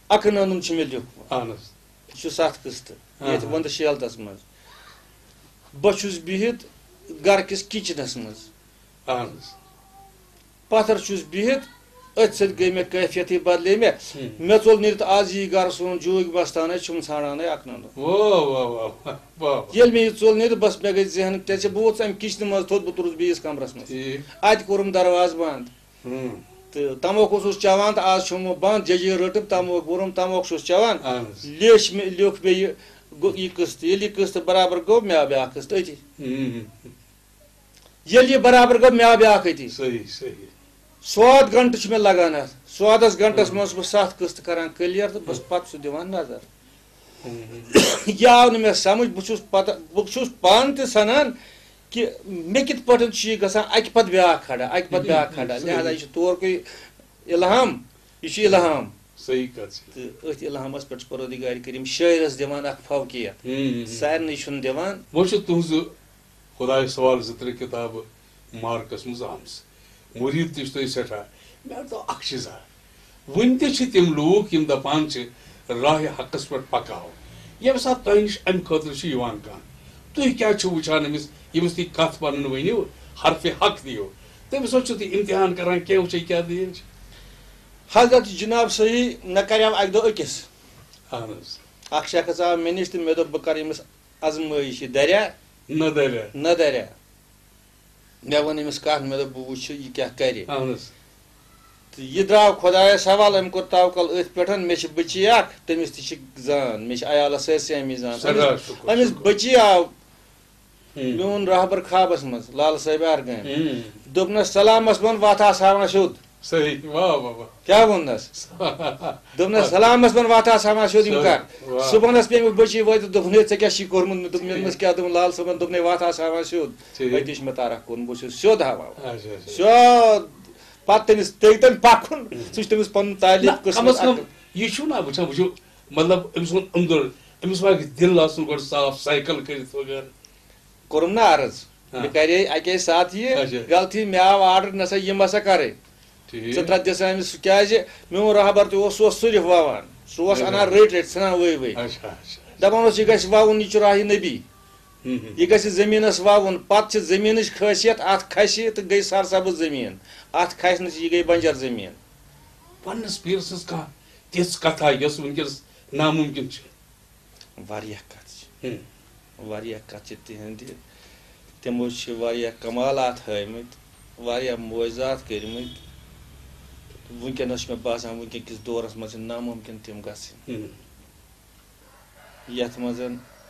اکہٕ ننُن چھُ مےٚ لیوٗکھمُت۔ اہن حظ۔ یہِ چھُ ستھ قٕسطہٕ۔ آہا۔ ییٚتہِ وندٕ شیلتس منٛز۔ بہٕ چھُس بِہِتھ گرٕ کِس کچنس منٛز۔ اہن حظ۔ پتھر چھُس بِہِتھ، أتھۍ سۭتۍ گٔے مےٚ کیفیتٕے بدلے مےٚ۔ ہم۔ مےٚ ژوٚل نیٖرِتھ آز یی گرٕ سون جوٗگۍ بستانے چھُم ژھانڈانے اکہٕ ننُن۔ واہ، واہ، واہ، واہ، واہ۔ ییٚلہِ مےٚ یہِ ژوٚل نیٖرِتھ، بس مےٚ گٔے ذہن، کیٛازِ بہٕ ووتُس امہِ کچنہٕ منٛز تھوٚد، بہٕ توٚرُس بیٚیِس کمرس منٛز۔ ٹھیٖک۔ اتہِ کوٚرُم دروازٕ بنٛد۔ ہم۔ تہٕ تموکھ اوسُس چٮ۪وان تہٕ آز چھُم بنٛد، ججیٖر رٔٹٕم تموکھ، بوٚرُم تموکھ چھُس چٮ۪وان۔ اہن حظ۔ لیٚچھ مےٚ، لیوٚکھ مےٚ یہِ، گوٚو یہِ قٕسطہٕ۔ ییٚلہِ یہِ قٕسطہٕ برابر گوٚو، مےٚ آو بیٛاکھ قٕسطہٕ أتی۔ ہم۔ ییٚلہِ یہِ برابر گوٚو، مےٚ آو بیٛاکھ أتی۔ صحیح، صحیح۔ سواد گنٹہٕ چھُ مےٚ لگان اتھ۔ سوادس گنٹس ہم۔ منٛز چھُس بہٕ ستھ قٕسطہٕ کران clear تہٕ بس پتہٕ سُہ دِوان نظر۔ ہم۔ یہِ آو نہٕ مےٚ سمجھ، بہٕ چھُس پتہٕ، بہٕ چھُس پانہٕ تہِ سنان کہِ مےٚ کِتھ پٲٹھۍ چھُ یہِ گژھان اکہِ پتہٕ بیٛاکھ کھڑا، اکہِ پتہٕ بیٛاکھ کھڑا۔ صحیح۔ لہذا یہِ چھُ طور کوئی الہام، یہِ چھُ الہام۔ صحیح کتھ چھِ۔ تہٕ أتھۍ الہامس پٮ۪ٹھ چھُ پروردگار کریم شٲعرس دِوان اکھ فوقیت۔ ہم۔ سارنٕے چھُنہٕ دِوان۔ وۄنۍ چھُ تُہنٛزٕ خۄدایہِ سوال زٕ ترٛےٚ کِتابہٕ مارکس منٛز آمژٕ۔ مُریٖد تہِ چھِ تۄہہِ سٮ۪ٹھاہ۔ مےٚ دوٚپ اکھ چیٖزا، وُنہِ تہِ چھِ تِم لوٗکھ یِم دَپان چھِ راہِ حقس پٮ۪ٹھ پکاو۔ ییٚمہِ ساتہٕ تۄہہِ نِش اَمہِ خٲطرٕ چھُ یِوان کانٛہہ، تُہۍ کیٛاہ چھِو وٕچھان أمِس، ییٚمِس تُہۍ کَتھ پَنٕنۍ ؤنِو، حرفِ حق دِیِو، تٔمِس حظ چھِو تُہۍ اِمتِحان کَران، کینٛہہ وٕچھِو کیٛاہ دٔلیٖل چھِ۔ حضرت جناب صحیح مےٚ کریو اکہِ دۄہ أکِس۔ اہن حظ۔ اکھ شخص آو مےٚ نِش تہٕ مےٚ دوٚپ بہٕ کرٕ أمِس آزمٲیش یہِ دریا۔ نہ دریا۔ نہ دریا۔ مےٚ ووٚن أمِس کَتھ، مےٚ دوٚپ، "بہٕ وٕچھِ، یہِ کیٛاہ کَرِ۔" اہن حظ۔ تہٕ یہِ درٛاو خۄدایَس حوالہٕ، أمۍ کوٚر توکل أتھۍ پٮ۪ٹھ، مےٚ چھِ بٔچی اَکھ، تٔمِس تہِ چھِ زان، مےٚ چھِ عیالَس سٲرسٕے اَمی زان۔ سٮ۪ٹھاہ أمِس شُکُر، أمِس شُکُر۔ بٔچی آو ہُم۔ میون راہبر خوابَس منٛز، لال صٲبِ ارگامہِ۔ ہُم۔ دوٚپنَس، "سلامَس بَن وَتھ آس ہاوان سیوٚد۔" صحیح، واہ، واہ، واہ۔ کیٛاہ ووٚننَس؟ دوٚپنَس، "سلامَس بَن وَتھ آس ہاوان سیوٚد، یِم صحیح، کَر؟" واہ۔ صُبحَنَس پیٚیہِ مےٚ بٔچی وٲتِتھ، دوٚپُن، "ہے، ژےٚ کیٛاہ چھُے کوٚرمُت؟" مےٚ دوٚپ، "مےٚ دوٚپمَس، کیٛاہ؟" دوٚپُن، لال صٲبَن دوٚپنَے، وَتھ آس ہاوان سیوٚد۔ ٹھیٖک۔ أتی چھُ مےٚ تارَکھ کوٚرمُت، بہٕ چھُس سیوٚد ہاوان۔ اچھا، اچھا۔ سیوٚد۔ پَتہٕ تٔمِس تٔگۍ تَن پَکُن، سُہ چھُ تٔمِس پَنُن تعلیٖم نہ، کم از قٕسمت کم اَکھ۔ یہِ چھُو نا وٕچھان، وٕچھِو، مطلب، أمِس ووٚن أنٛدُر، أمِس ما گژھِ دِل آسُن گۄڈٕ صاف، سایکل کٔرِتھ وغیرہ۔ کوٚرُم نہ عرض۔ ہاں۔ مےٚ کَرے اَکے ساتہٕ یہِ، اچھا۔ غلطی مےٚ آو آرڈر، نہ سا یِم ہسا کَرٕنۍ۔ ٹھیٖک۔ ژٕ ترٛٹھ دِسا أمِس، سُہ کیٛازِ؟ میون راہبر تہِ اوس، سُہ اوس صرف وَوان۔ سُہ اوس اچھا۔ اَنان رٔٹۍ رٔٹۍ، ژھٕنان ؤے ؤے۔ اچھا، اچھا۔ دَپان اوس، "یہِ گژھِ وَوُن، یہِ چھُ راہہِ نبی۔ ہُم، ہُم۔ یہِ گژھِ زٔمیٖنَس وَوُن۔" پَتہٕ چھِ زٔمیٖنٕچ خٲصیت، اَتھ کھسہِ تہٕ گٔے سرسبٕز زٔمیٖن۔ اَتھ کھسہِ نہٕ، یہِ گٔے بنجر زٔمیٖن۔ پننِس پیٖرٕ سٕنٛز کانٛہہ تِژھ کتھا یۄس وٕنکیٚس ناممکن چھِ؟ واریاہ کَتھ چھِ۔ ہُم۔ واریاہ کَتھ چھِ تِہنٛدِ۔ تِمو چھِ واریاہ کمالات ہٲومٕتۍ، واریاہ معجزات کٔرمٕتۍ۔ وٕنکیٚنَس چھُ مےٚ باسان، وٕنکیٚن کِس دورَس منٛز چھِ ناممکن تِم گژھٕنۍ۔ ہُم۔ یَتھ منٛز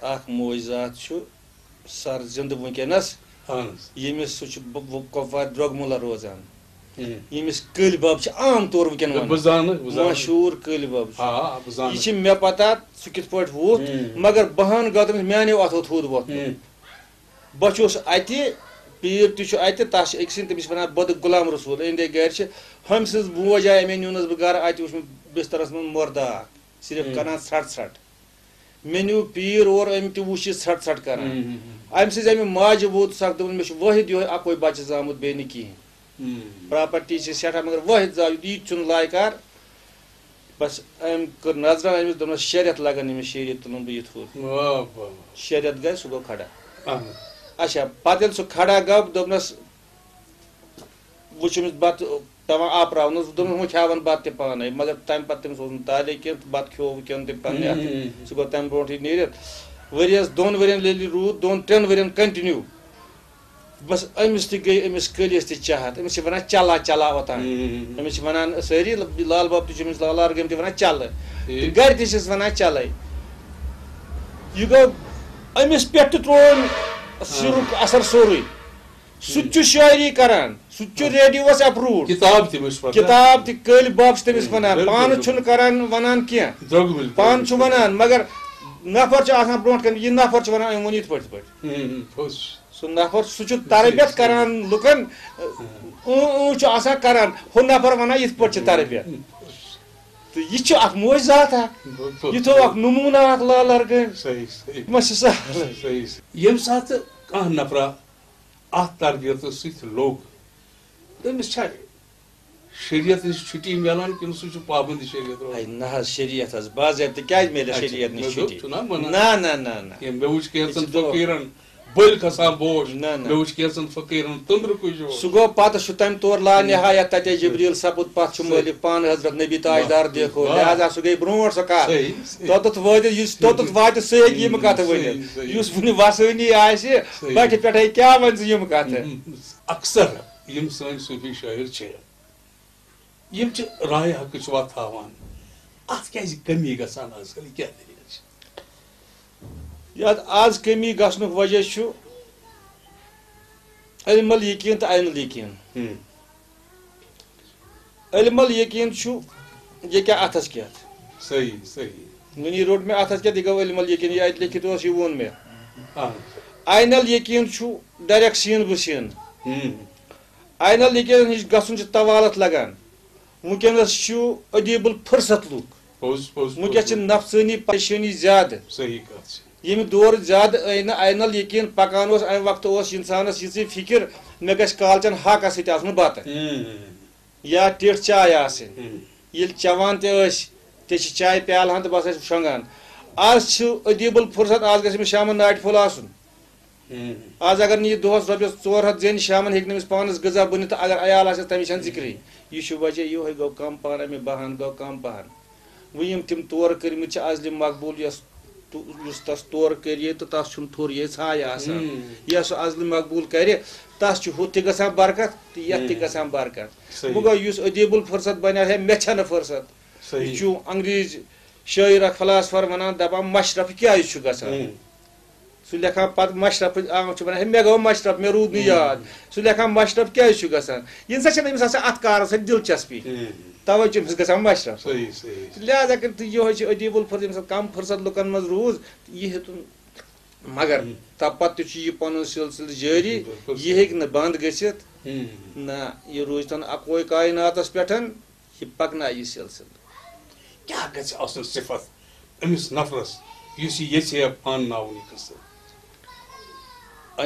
اَکھ معجزات چھُ، سر زِندٕ وٕنکیٚنَس، اہن حظ۔ ییٚمِس سُہ چھُ ب-، ب-، کۄپوارِ درٛوٚگمُلہ روزان۔ ہُم۔ ییٚمِس کٔلۍ بب چھِ عام طور وٕنکیٚن نہ، بہٕ وَنان۔ زانہٕ، بہٕ زانہٕ۔ مشہوٗر کٔلۍ بب چھُ۔ آ، آ، بہٕ زانہٕ۔ یہِ چھِ مےٚ پتہ، سُہ کِتھ پٲٹھۍ ووٚتھ، ہُم۔ مگر بہٕ ہن گوٚو تٔمِس میانیو اَتھو تھوٚد وۄتھمُت۔ ہُم۔ بہٕ چھُس اَتہِ، پیٖر تہِ چھُ اَتہِ، تَس چھِ أکۍ سٕنٛدۍ، تٔمِس چھِ وَنان بۄدٕ غلام رسول، أنٛدۍ أنٛدۍ گرِ چھِ۔ ہُمۍ سٕنٛز موج آیہِ، أمۍ نیوٗنَس بہٕ گرٕ، اَتہِ وُچھ مےٚ بِسترَس منٛز مُردٕ اَکھ، صرف ہُم۔ کران ژھرٛٹ ژھرٛٹ۔ مےٚ نیوٗ پیٖر اور، أمۍ تہِ وُچھ یہِ ژھرٛٹ ژھرٛٹ کران۔ ہُم، ہُم، ہُم۔ أمۍ سٕنٛزِ اَمہِ ماجہِ ووت سَکھ، دوٚپُن، "مےٚ چھُ وٲحد یِہوٚے اَکوے بَچہٕ زامُت، بیٚیہِ نہٕ کِہیٖنۍ۔" ہُم۔ پراپرٹی چھِ سٮ۪ٹھاہ، مگر وٲحد زاو یُتھ، یہِ تہِ چھُنہٕ لایقار۔ بس أمۍ کٔر نظرا أمِس، دوٚپنَس، "شےٚ رٮ۪تھ لگن أمِس شیٚیہِ ریٚتۍ تُلُن بہٕ یِتھ ہُتھ۔" واہ، واہ، واہ۔ شےٚ رٮ۪تھ گٔے، سُہ گوٚو کھڑا۔ اہن حظ۔ اچھا، پتہٕ ییٚلہِ سُہ کھڑا گوٚو، دوٚپنَس، وٕچھ أمِس بَتہٕ پٮ۪وان آپراوُن حظ، دوٚپنَس، "وۄنۍ کھیٛاوَن بَتہٕ تہِ پانَے"، مگر تَمہِ پَتہٕ تٔمِس اوس نہٕ طالے کینٛہہ، تہٕ بَتہٕ کھیوٚو کینٛہہ تہِ پنٛنہِ اَتھٕ۔ ہُم۔ سُہ گوٚو تَمہِ برونٛٹھٕے نیٖرِتھ۔ ؤریَس دۄن ؤرِین ییٚلہِ روٗد، دۄن ترٛٮ۪ن ؤرِین کنٹِنیو۔ بس أمِس تہِ گٔے، أمِس کٔلِس تہِ چاہت، أمِس چھِ وَنان چلا چلا اوٚتام۔ ہُم۔ أمِس چھِ وَنان سٲری، لال باب تہِ چھِ أمِس، لال ارگٲمۍ تہِ وَنان چلہٕ۔ ٹھیٖک۔ تہٕ گرِ تہِ چھِس وَنان چلے۔ یہِ گوٚو، أمِس پٮ۪ٹھ تہِ ترٛوو أمۍ سِرُک اثر سورُے۔ سُہ تہِ چھُ شٲعری کران، سُہ تہِ چھُ ریڈیوَس اپروٗوڈ۔ کِتاب تہِ وٕچھ پَتہٕ۔ کِتاب تہِ، کٔلۍ باب چھِ تٔمِس وَنان، بِلکُل، پانہٕ بِلکُل۔ چھُنہٕ کران، وَنان کینٛہہ۔ درٛوٚگمٕلۍ، پانہٕ چھُ درٛوٚگمٕلۍ۔ وَنان، مگر نفر چھُ آسان برونٛٹھ کَنہِ، یہِ نفر چھُ وَنان، أمۍ ووٚن یِتھ پٲٹھۍ، یِتھ پٲٹھۍ۔ ہُم، ہُم، پوٚز چھُ۔ سُہ نفر، سُہ چھُ تربیت کران لُکن، اۭں، اۭں چھُ آسان کران، ہُہ نفر وَنان، یِتھ پٲٹھۍ چھِ تربیت۔ تہٕ یہِ چھُ اکھ معجزات اکھ، بِلکُل۔ یہِ تھوٚو اکھ نموٗنہٕ اکھ لال ارگٲمۍ۔ صحیح، صحیح۔ یہِ ما چھِ سہل؟ صحیح، صحیح۔ ییٚمہِ ساتہٕ کانٛہہ نفرا اَتھ تربیتس سۭتۍ لوٚگ، تٔمِس چھا شریعت نِش چھُٹی میلان کِنہٕ سُہ چھُ پابند شریعت روزان؟ ہے نہ حظ، شریعت حظ، باضٲبطہٕ کیٛازِ میلہِ اَسہِ اچھا، شریعت نِش مےٚ دوٚپ، چھُٹی؟ چھُنہ وَنان۔ نہ، نہ، نہ، نہ۔ کینٛہہ، مےٚ وٕچھ کینٛژن یہِ چھُ دۄہ۔ فقیٖرن بٔلۍ کھسان بوش، نہ، نہ۔ مےٚ وٕچھ کینٛژن فقیٖرن تٔنٛدرٕ کُجہِ اوس۔ سُہ گوٚو پتہٕ، سُہ تَمہِ طور لا نہایت، تَتے جبریٖل سپُد پتھ چھُ صحیح۔ مٲلِک پانہٕ حضرت نبی تاجدار واہ، دیکھو، واہ۔ لہذا سُہ گٔے برونٛٹھ سۄ کَتھ۔ صحیح، صحیح۔ توٚتَتھ وٲتِتھ، یُس توٚتَتھ واتہِ، سُہ ہیٚکہِ یِم کَتھٕ صحیح، ؤنِتھ۔ صحیح۔ یُس وُنہِ وَسٲنی آسہِ، صحیح۔ بَٹھِ پٮ۪ٹھَے کیٛاہ وَنہِ ژٕ یِم کَتھٕ؟ اکثر یِم سٲنۍ صوٗفی شٲعر چھِ، یِم چھِ راے حقٕچ وَتھ ہاوان۔ اَتھ کیٛازِ کٔمی گژھان آز کل؟ یہِ کیٛاہ دٔلیٖل چھِ؟ یَتھ آز کٔمی گژھنُک وجہ چھُ علم الیقین تہٕ عین الیقین۔ ہُم۔ علم الیقین چھُ یہِ کیٛاہ اَتھَس کیٛاہ؟ صحیح، صحیح۔ وٕنی روٚٹ مےٚ اَتھَس کیٛاہ، یہِ گوٚو علم الیقین، یہِ اَتہِ لیکھِتھ اوس، یہِ ووٚن مےٚ۔ اَہَن۔ عین الیقین چھُ ڈائریکٹ سیٖن بہٕ سیٖن۔ ہُم۔ عین الیقینَس نِش گژھُن چھُ طوالت لگان۔ وٕنکیٚنَس چھُ ادیب الفرصت لُکھ۔ پوٚز، پوٚز، پوٚز، وٕنکیٚس چھِ پوٚز۔ نفسٲنی پریشٲنی زیادٕ۔ صحیح کَتھ چھِ۔ ییٚمہِ دورٕ زیادٕ عین، عین الیقین پکان اوس، اَمہِ وقتہٕ اوس اِنسانَس یِژٕے فِکر، مےٚ گژھِ کالچَن ہاکَس سۭتۍ آسُن بَتہٕ۔ ہُم۔ یا ٹِٹھ چاے آسٕنۍ۔ ہُم۔ ییٚلہِ چٮ۪وان تہِ ٲسۍ، تہِ چھِ چاے پیالہٕ ہن تہٕ بس ٲسۍ شۄنٛگان۔ آز چھُ ادیب الفرصت، آز گژھِ أمِس شامن ناٹہِ پھوٚل آسُن۔ ہُم۔ آز اگر نہٕ یہِ دۄہس رۄپیس ژور ہتھ زینہِ، شامن ہیٚکہِ نہٕ أمِس پانس غذا بٔنِتھ، تہٕ اگر عیال آسٮ۪س، تمِچ چھنہٕ ذِکرٕے۔ یہِ چھُ وجہ، یِہوٚے گوٚو کم پہن، امہِ بہان گوٚو کم پہن۔ وۄنۍ یِم تِم تورٕ کٔرمٕتۍ چھِ، ازلہِ مقبول یۄس تو-، یُس تس تورٕ کٔرِہے تہٕ تس چھُنہٕ تھوٚر یہِ ژھاے آسان۔ ہم۔ یۄس سُہ عزلہِ مقبوٗل کرِ، تس چھُ ہُتھ تہِ گژھان برکت تہٕ یتھ تہِ ہم۔ گژھان برکت۔ صحیح۔ وۄنۍ گوٚو یُس ادیب الفرصت بنیو ہے، مےٚ چھنہٕ فرصت۔ صحیح۔ یہِ چھُ انگریز شٲعر اکھ فلاسفر ونان، دپان مشرف کیازِ چھُ گژھان؟ ہم۔ سُہ لیکھان پتہٕ مشرف، آ، چھُ ونان، ہے، مےٚ گوٚو مشرف، مےٚ روٗد نہٕ ہم۔ یاد۔ سُہ لیکھان مشرف کیازِ چھُ گژھان؟ یہِ نسا چھنہٕ أمِس آسان اتھ کارس سۭتۍ دلچسپی۔ ہم۔ توے چھُ أمِس گژھان مشرف۔ صحیح، صحیح۔ لہذا کٔرِتھ یِہوٚے چھُ ادیب الفرصت، ییٚمہِ ساتہٕ کم فرصت لُکن منٛز روٗز، یہِ ہیوٚتُن۔ مگر ہم۔ تَمہِ پتہٕ تہِ چھُ یہِ پنُن سلسلہٕ جٲری، بِلکُل یہِ صحیح۔ ہیٚکہِ نہٕ بنٛد گٔژھِتھ۔ ہم۔ نہ، یہِ روٗزِ تن اکوے کایناتس پٮ۪ٹھ، یہِ پکنایہِ یہِ سلسلہٕ۔ کیٛاہ گژھِ آسُن صفت أمِس نفرس، یُس یہِ یژھِ ہا پانہٕ ناوُن یہِ قصہٕ؟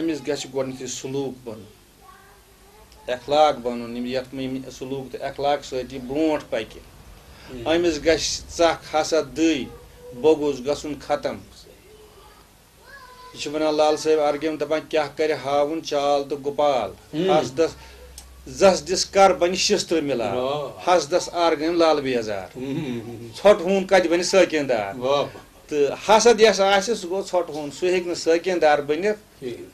أمِس گژھِ گۄڈٕنیتھٕے سلوٗک بنُن، اخلاق بنُن، یِم یتھ منٛز یِم سلوٗک تہٕ اخلاق سۭتۍ یہِ برونٛٹھ پکہِ۔ ہم۔ أمِس گژھِ ژکھ، حسد، دٕے، بغض گژھُن ختم۔ یہِ چھُ ونان لال صٲب ارگیم، دپان، کیٛاہ کرِ ہاوُن چال تہٕ گُپال؟ ہم۔ حسدس زس دِس کر بنہِ شستر مِلال۔ واہ۔ حسدس ارگیم لال بیزار۔ ہم۔ ژھۄٹہٕ ہوٗن کتہِ بنہِ سٲکین دار؟ واہ۔ تہٕ حسد یس آسہِ، سُہ گوٚو ژھۄٹہٕ ہوٗن، سُہ ہیٚکہِ نہٕ سٲکین دار بٔنِتھ۔ کِہیٖنۍ۔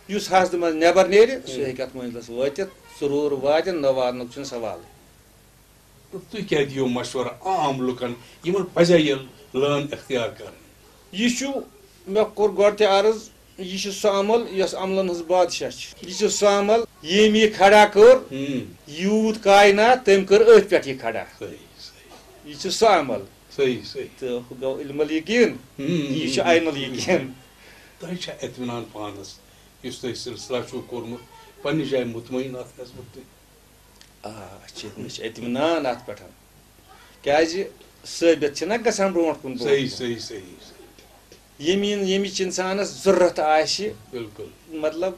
یُس حسدٕ منٛز نٮ۪بر نیرِ، سُہ ہم۔ ہیٚکہِ اتھ منزلس وٲتِتھ، ضروٗر واتہِ، نہ واتنُک چھُنہٕ سوالٕے۔ تہٕ تُہۍ کیٛاہ دِیِو مشورٕ عام لُکن، یِمن پزِ یہِ لٲن اختیار کرٕنۍ؟ یہِ چھُ، مےٚ کوٚر گۄڈٕ تہِ عرض، یہِ چھُ سُہ عمل یۄس عملن ہٕنٛز بادشاہ چھِ۔ یہِ چھُ سُہ عمل، ییٚمۍ یہِ کھڑا کٔر، ہم۔ یوٗت کاینات، تٔمۍ کٔر أتھۍ پٮ۪ٹھ یہِ کھڑا۔ صحیح، صحیح۔ یہِ چھُ سُہ عمل۔ صحیح، صحیح۔ تہٕ ہُہ گوٚو علم الیقین، ہم۔ یہِ چھُ عین الیقین۔ تۄہہِ چھا اطمینان پانس، یُس تۄہہِ سلسلہ چھُو کوٚرمُت، پننہِ جایہِ مطمئن اتھ نسبت تُہۍ؟ آ، اَسہِ چھِ، مےٚ چھِ اطمینان اَتھ پٮ۪ٹھ۔ کیٛازِ ثٲبت چھِنہ گژھان برونٛٹھ کُن، برونٛٹھ صحیح، کُن۔ صحیح، صحیح، صحیح۔ ییٚمہِ، ییٚمِچ اِنسانَس ضروٗرت آسہِ، بِلکُل۔ مطلب،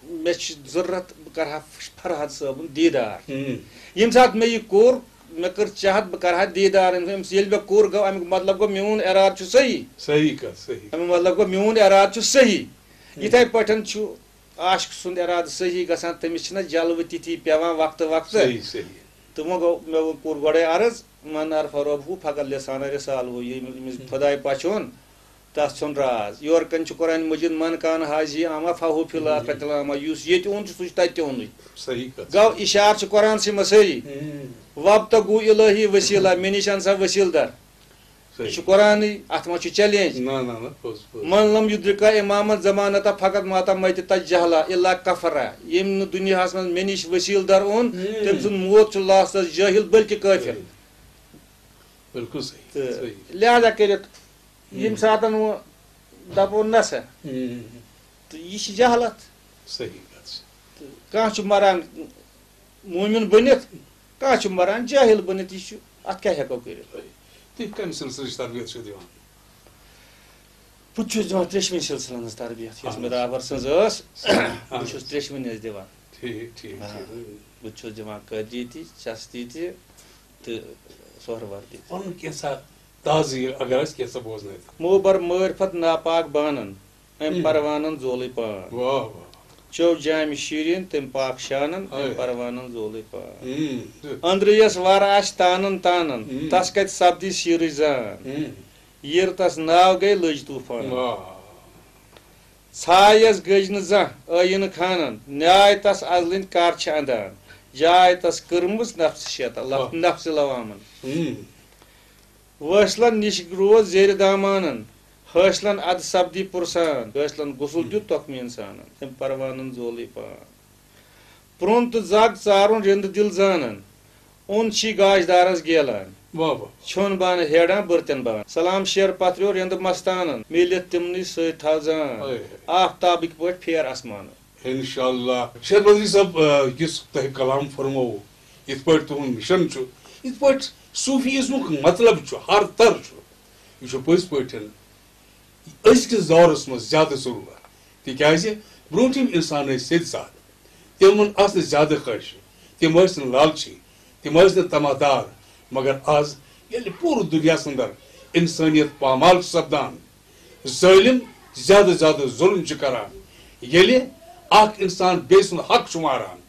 مےٚ چھِ ضروٗرت، بہٕ کَرٕ ہا فرہاد صٲبُن دیٖدار۔ ہُم۔ ییٚمہِ ساتہٕ مےٚ یہِ کوٚر، مےٚ کٔر چاہت، بہٕ کَرٕ ہا دیٖدار أمِس۔ ییٚلہِ مےٚ کوٚر، گوٚو اَمیُک مطلب گوٚو، میون اِرادٕ چھُ صحیح۔ صحیح کَتھ، صحیح۔ اَمیُک مطلب گوٚو، میون اِرادٕ چھُ صحیح۔ ہُم۔ یِتھَے پٲٹھۍ چھُ عاشق سُنٛد اِرادٕ صحیح گژھان، تٔمِس چھِنہ جلوٕ تِتھی پٮ۪وان وقتہٕ وقتہٕ۔ صحیح، صحیح۔ تہٕ وۄنۍ گوٚو، مےٚ ووٚن، کوٚر گۄڈَے عرض، من عرف ربہ فقط لسان رسالہ، ییٚمۍ، ییٚمِس ہُم۔ خۄداے پَژھیوٚن، تَس ژھیوٚن راز۔ یورٕ کَنۍ چھُ قرآن مجید، من کان حاضی اعمیٰ فہو فی الآخرۃ اعمیٰ، یُس ییٚتہِ اوٚن چھُ، سُہ چھُ تَتہِ تہِ اوٚنُے۔ صحیح کَتھ۔ گوٚو اِشارٕ چھُ قرآن سٕے منٛز سٲری۔ ہُم۔ وابتغوا الیہ وسیلہ، مےٚ نِش اَن سا وسیٖلہٕ دار۔ یہِ چھُ صحیح۔ قرآنٕے، اَتھ منٛز چھُ challenge۔ نہ، نہ، نہ، پوٚز، پوٚز۔ من لم یدرک امام الزمانہ فقط مات میتۃ الجہلہ الا کفرہ۔ ییٚمۍ نہٕ دُنیاہَس منٛز مےٚ نِش وسیٖلہٕ دار اوٚن، ہم۔ تٔمۍ سُنٛد موت چھُ لاسٹَس جٲہِل بلکہِ کٲفِر۔ صحیح۔ بِلکُل صحیح، تہٕ صحیح۔ لہذا کٔرِتھ، ہم۔ ییٚمہِ ساتَن وۄنۍ دَپو نہ سا، ہم۔ تہٕ یہِ چھِ جہالت۔ صحیح کَتھ چھِ۔ تہٕ کانٛہہ چھُ مَران مومن بٔنِتھ، کانٛہہ چھُ مَران جٲہِل بٔنِتھ، یہِ چھُ، اَتھ کیٛاہ ہٮ۪کو کٔرِتھ؟ تُہۍ کَمہِ سلسلٕچ تربیت چھِو دِوان؟ بہٕ تہِ چھُس دِوان ترٛیٚشوٕنۍ سلسلن ہٕنٛز تربیت، یۄس اہن مےٚ حظ۔ رابر سٕنٛز ٲس۔ اہن بہٕ حظ۔ چھُس ترٛیٚشوٕنۍ حظ دِوان۔ ٹھیٖک، ٹھیٖک، آ۔ ٹھیٖک۔ بہٕ تہِ چھُس دِوان قٲدری تہِ، چستی تہِ تہٕ سہروردی تہِ۔ پَنُن کینٛژھا تازٕ یہِ، اگر اَسہِ کینٛژھا بوزنٲوِتھ۔ مو بر معرفت ناپاک بانن، أمۍ ہم۔ پروانن زولٕے پان۔ واہ، واہ۔ چو جامہِ شیٖریٖن، تٔمۍ پاک شانن، ہاے۔ أمۍ پروانن زولٕے پان۔ ہم۔ أنٛدرٕ یَس وَر آسہِ تانن تانن، ہم۔ تَس کَتہِ سپدی سیٖرٕچ زان۔ ہم۔ یِر تَس ناو گٔے لٔج طوٗفان۔ واہ۔ ژھاے یَس گٔج نہٕ زانٛہہ ٲیٖنہٕ خانن، نیاے تَس ازلٕنۍ کر چھِ اندان۔ جاے تَس کٔرمٕژ نفسہٕ شیطان، لف-، واہ۔ نفسہٕ لوامن۔ ہم۔ وٲصلن نِش روز زیرِ دامانن، حٲصلن اَدٕ سپدی پُرسان، حٲصلن غسل دیُت ہم۔ تۄکمہٕ اِنسانن، تٔمۍ پروانن زولٕے پان۔ پرٛون تہٕ زگ ژارُن رِنٛدٕ دِل زانن، اوٚن چھی گاش دارس گیلان۔ واہ واہ۔ چھوٚن بانہٕ ہیڑان بٔرتن بانہٕ، سلام شیر پتھریو رِنٛدٕ مستانن، میٖلِتھ تِمنٕے سۭتۍ تھاو زان۔ ہاے ہاے۔ آفتابٕکۍ پٲٹھۍ پھیر آسمانن۔ انشاءاللہ۔ شیر بدری صٲب، آ، یُس تۄہہِ کلام فرمووُ، یِتھ پٲٹھۍ تُہُنٛد مِشن چھُ، یِتھ پٲٹھۍ صوٗفی ازمُک مطلب چھُ، ہر تر چھُ، یہِ چھُ پٔزۍ پٲٹھۍ أزکِس دورس منٛز زیادٕ ضروٗرت، تِکیازِ برونٛٹھِم انسان ٲسۍ سیٚدۍ سادٕ، تِمن آسہٕ نہٕ زیادٕ خٲہشہٕ، تِم ٲسۍ نہٕ لالچی، تِم ٲسۍ نہٕ طمع دار۔ مگر از ییٚلہِ پوٗرٕ دُنیاہس اندر انسٲنیت پامال چھُ سپدان، ظٲلم زیادٕ زیادٕ ظلم چھُ کران، ییٚلہِ اکھ انسان بیٚیہِ سُنٛد حق چھُ ماران،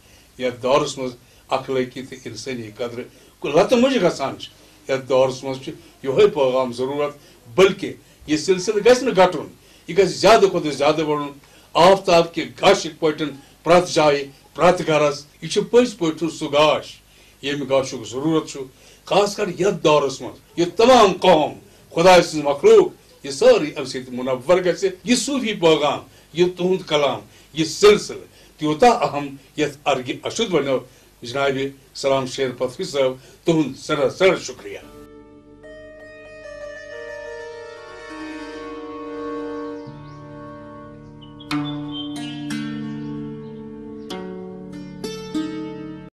یتھ دورس منٛز اخلٲقی تہٕ انسٲنی قدرٕ لتہٕ مۄنجہِ گژھان چھِ، یتھ دورس منٛز چھُ یِہوٚے پیغام ضروٗرت، بلکہِ یہِ سلسلہٕ گژھِ نہٕ گٹُن، یہِ گژھِ زیادٕ کھۄتہٕ زیادٕ بڑُن۔ آفتاب کہِ گاشٕکۍ پٲٹھۍ پرٛٮ۪تھ جایہِ، پرٛٮ۪تھ گرس، یہِ چھُ پٔزۍ پٲٹھۍ سُہ گاش، ییٚمہِ گاشُک ضروٗرت چھُ، خاص کر یتھ دورس منٛز۔ یہِ تمام قوم، خدایہِ سٕنٛز مخلوق، یہِ سٲرٕے امہِ سۭتۍ منور گژھِ۔ یہِ صوفی پیغام، یہِ تُہُنٛد کلام، یہِ سلسلہٕ تیوٗتاہ اہم، یتھ ارگِ اشد ونیو جناب سلام شیر پتھری صٲب، تُہُنٛد سٮ۪ٹھاہ سٮ۪ٹھاہ شُکریہ۔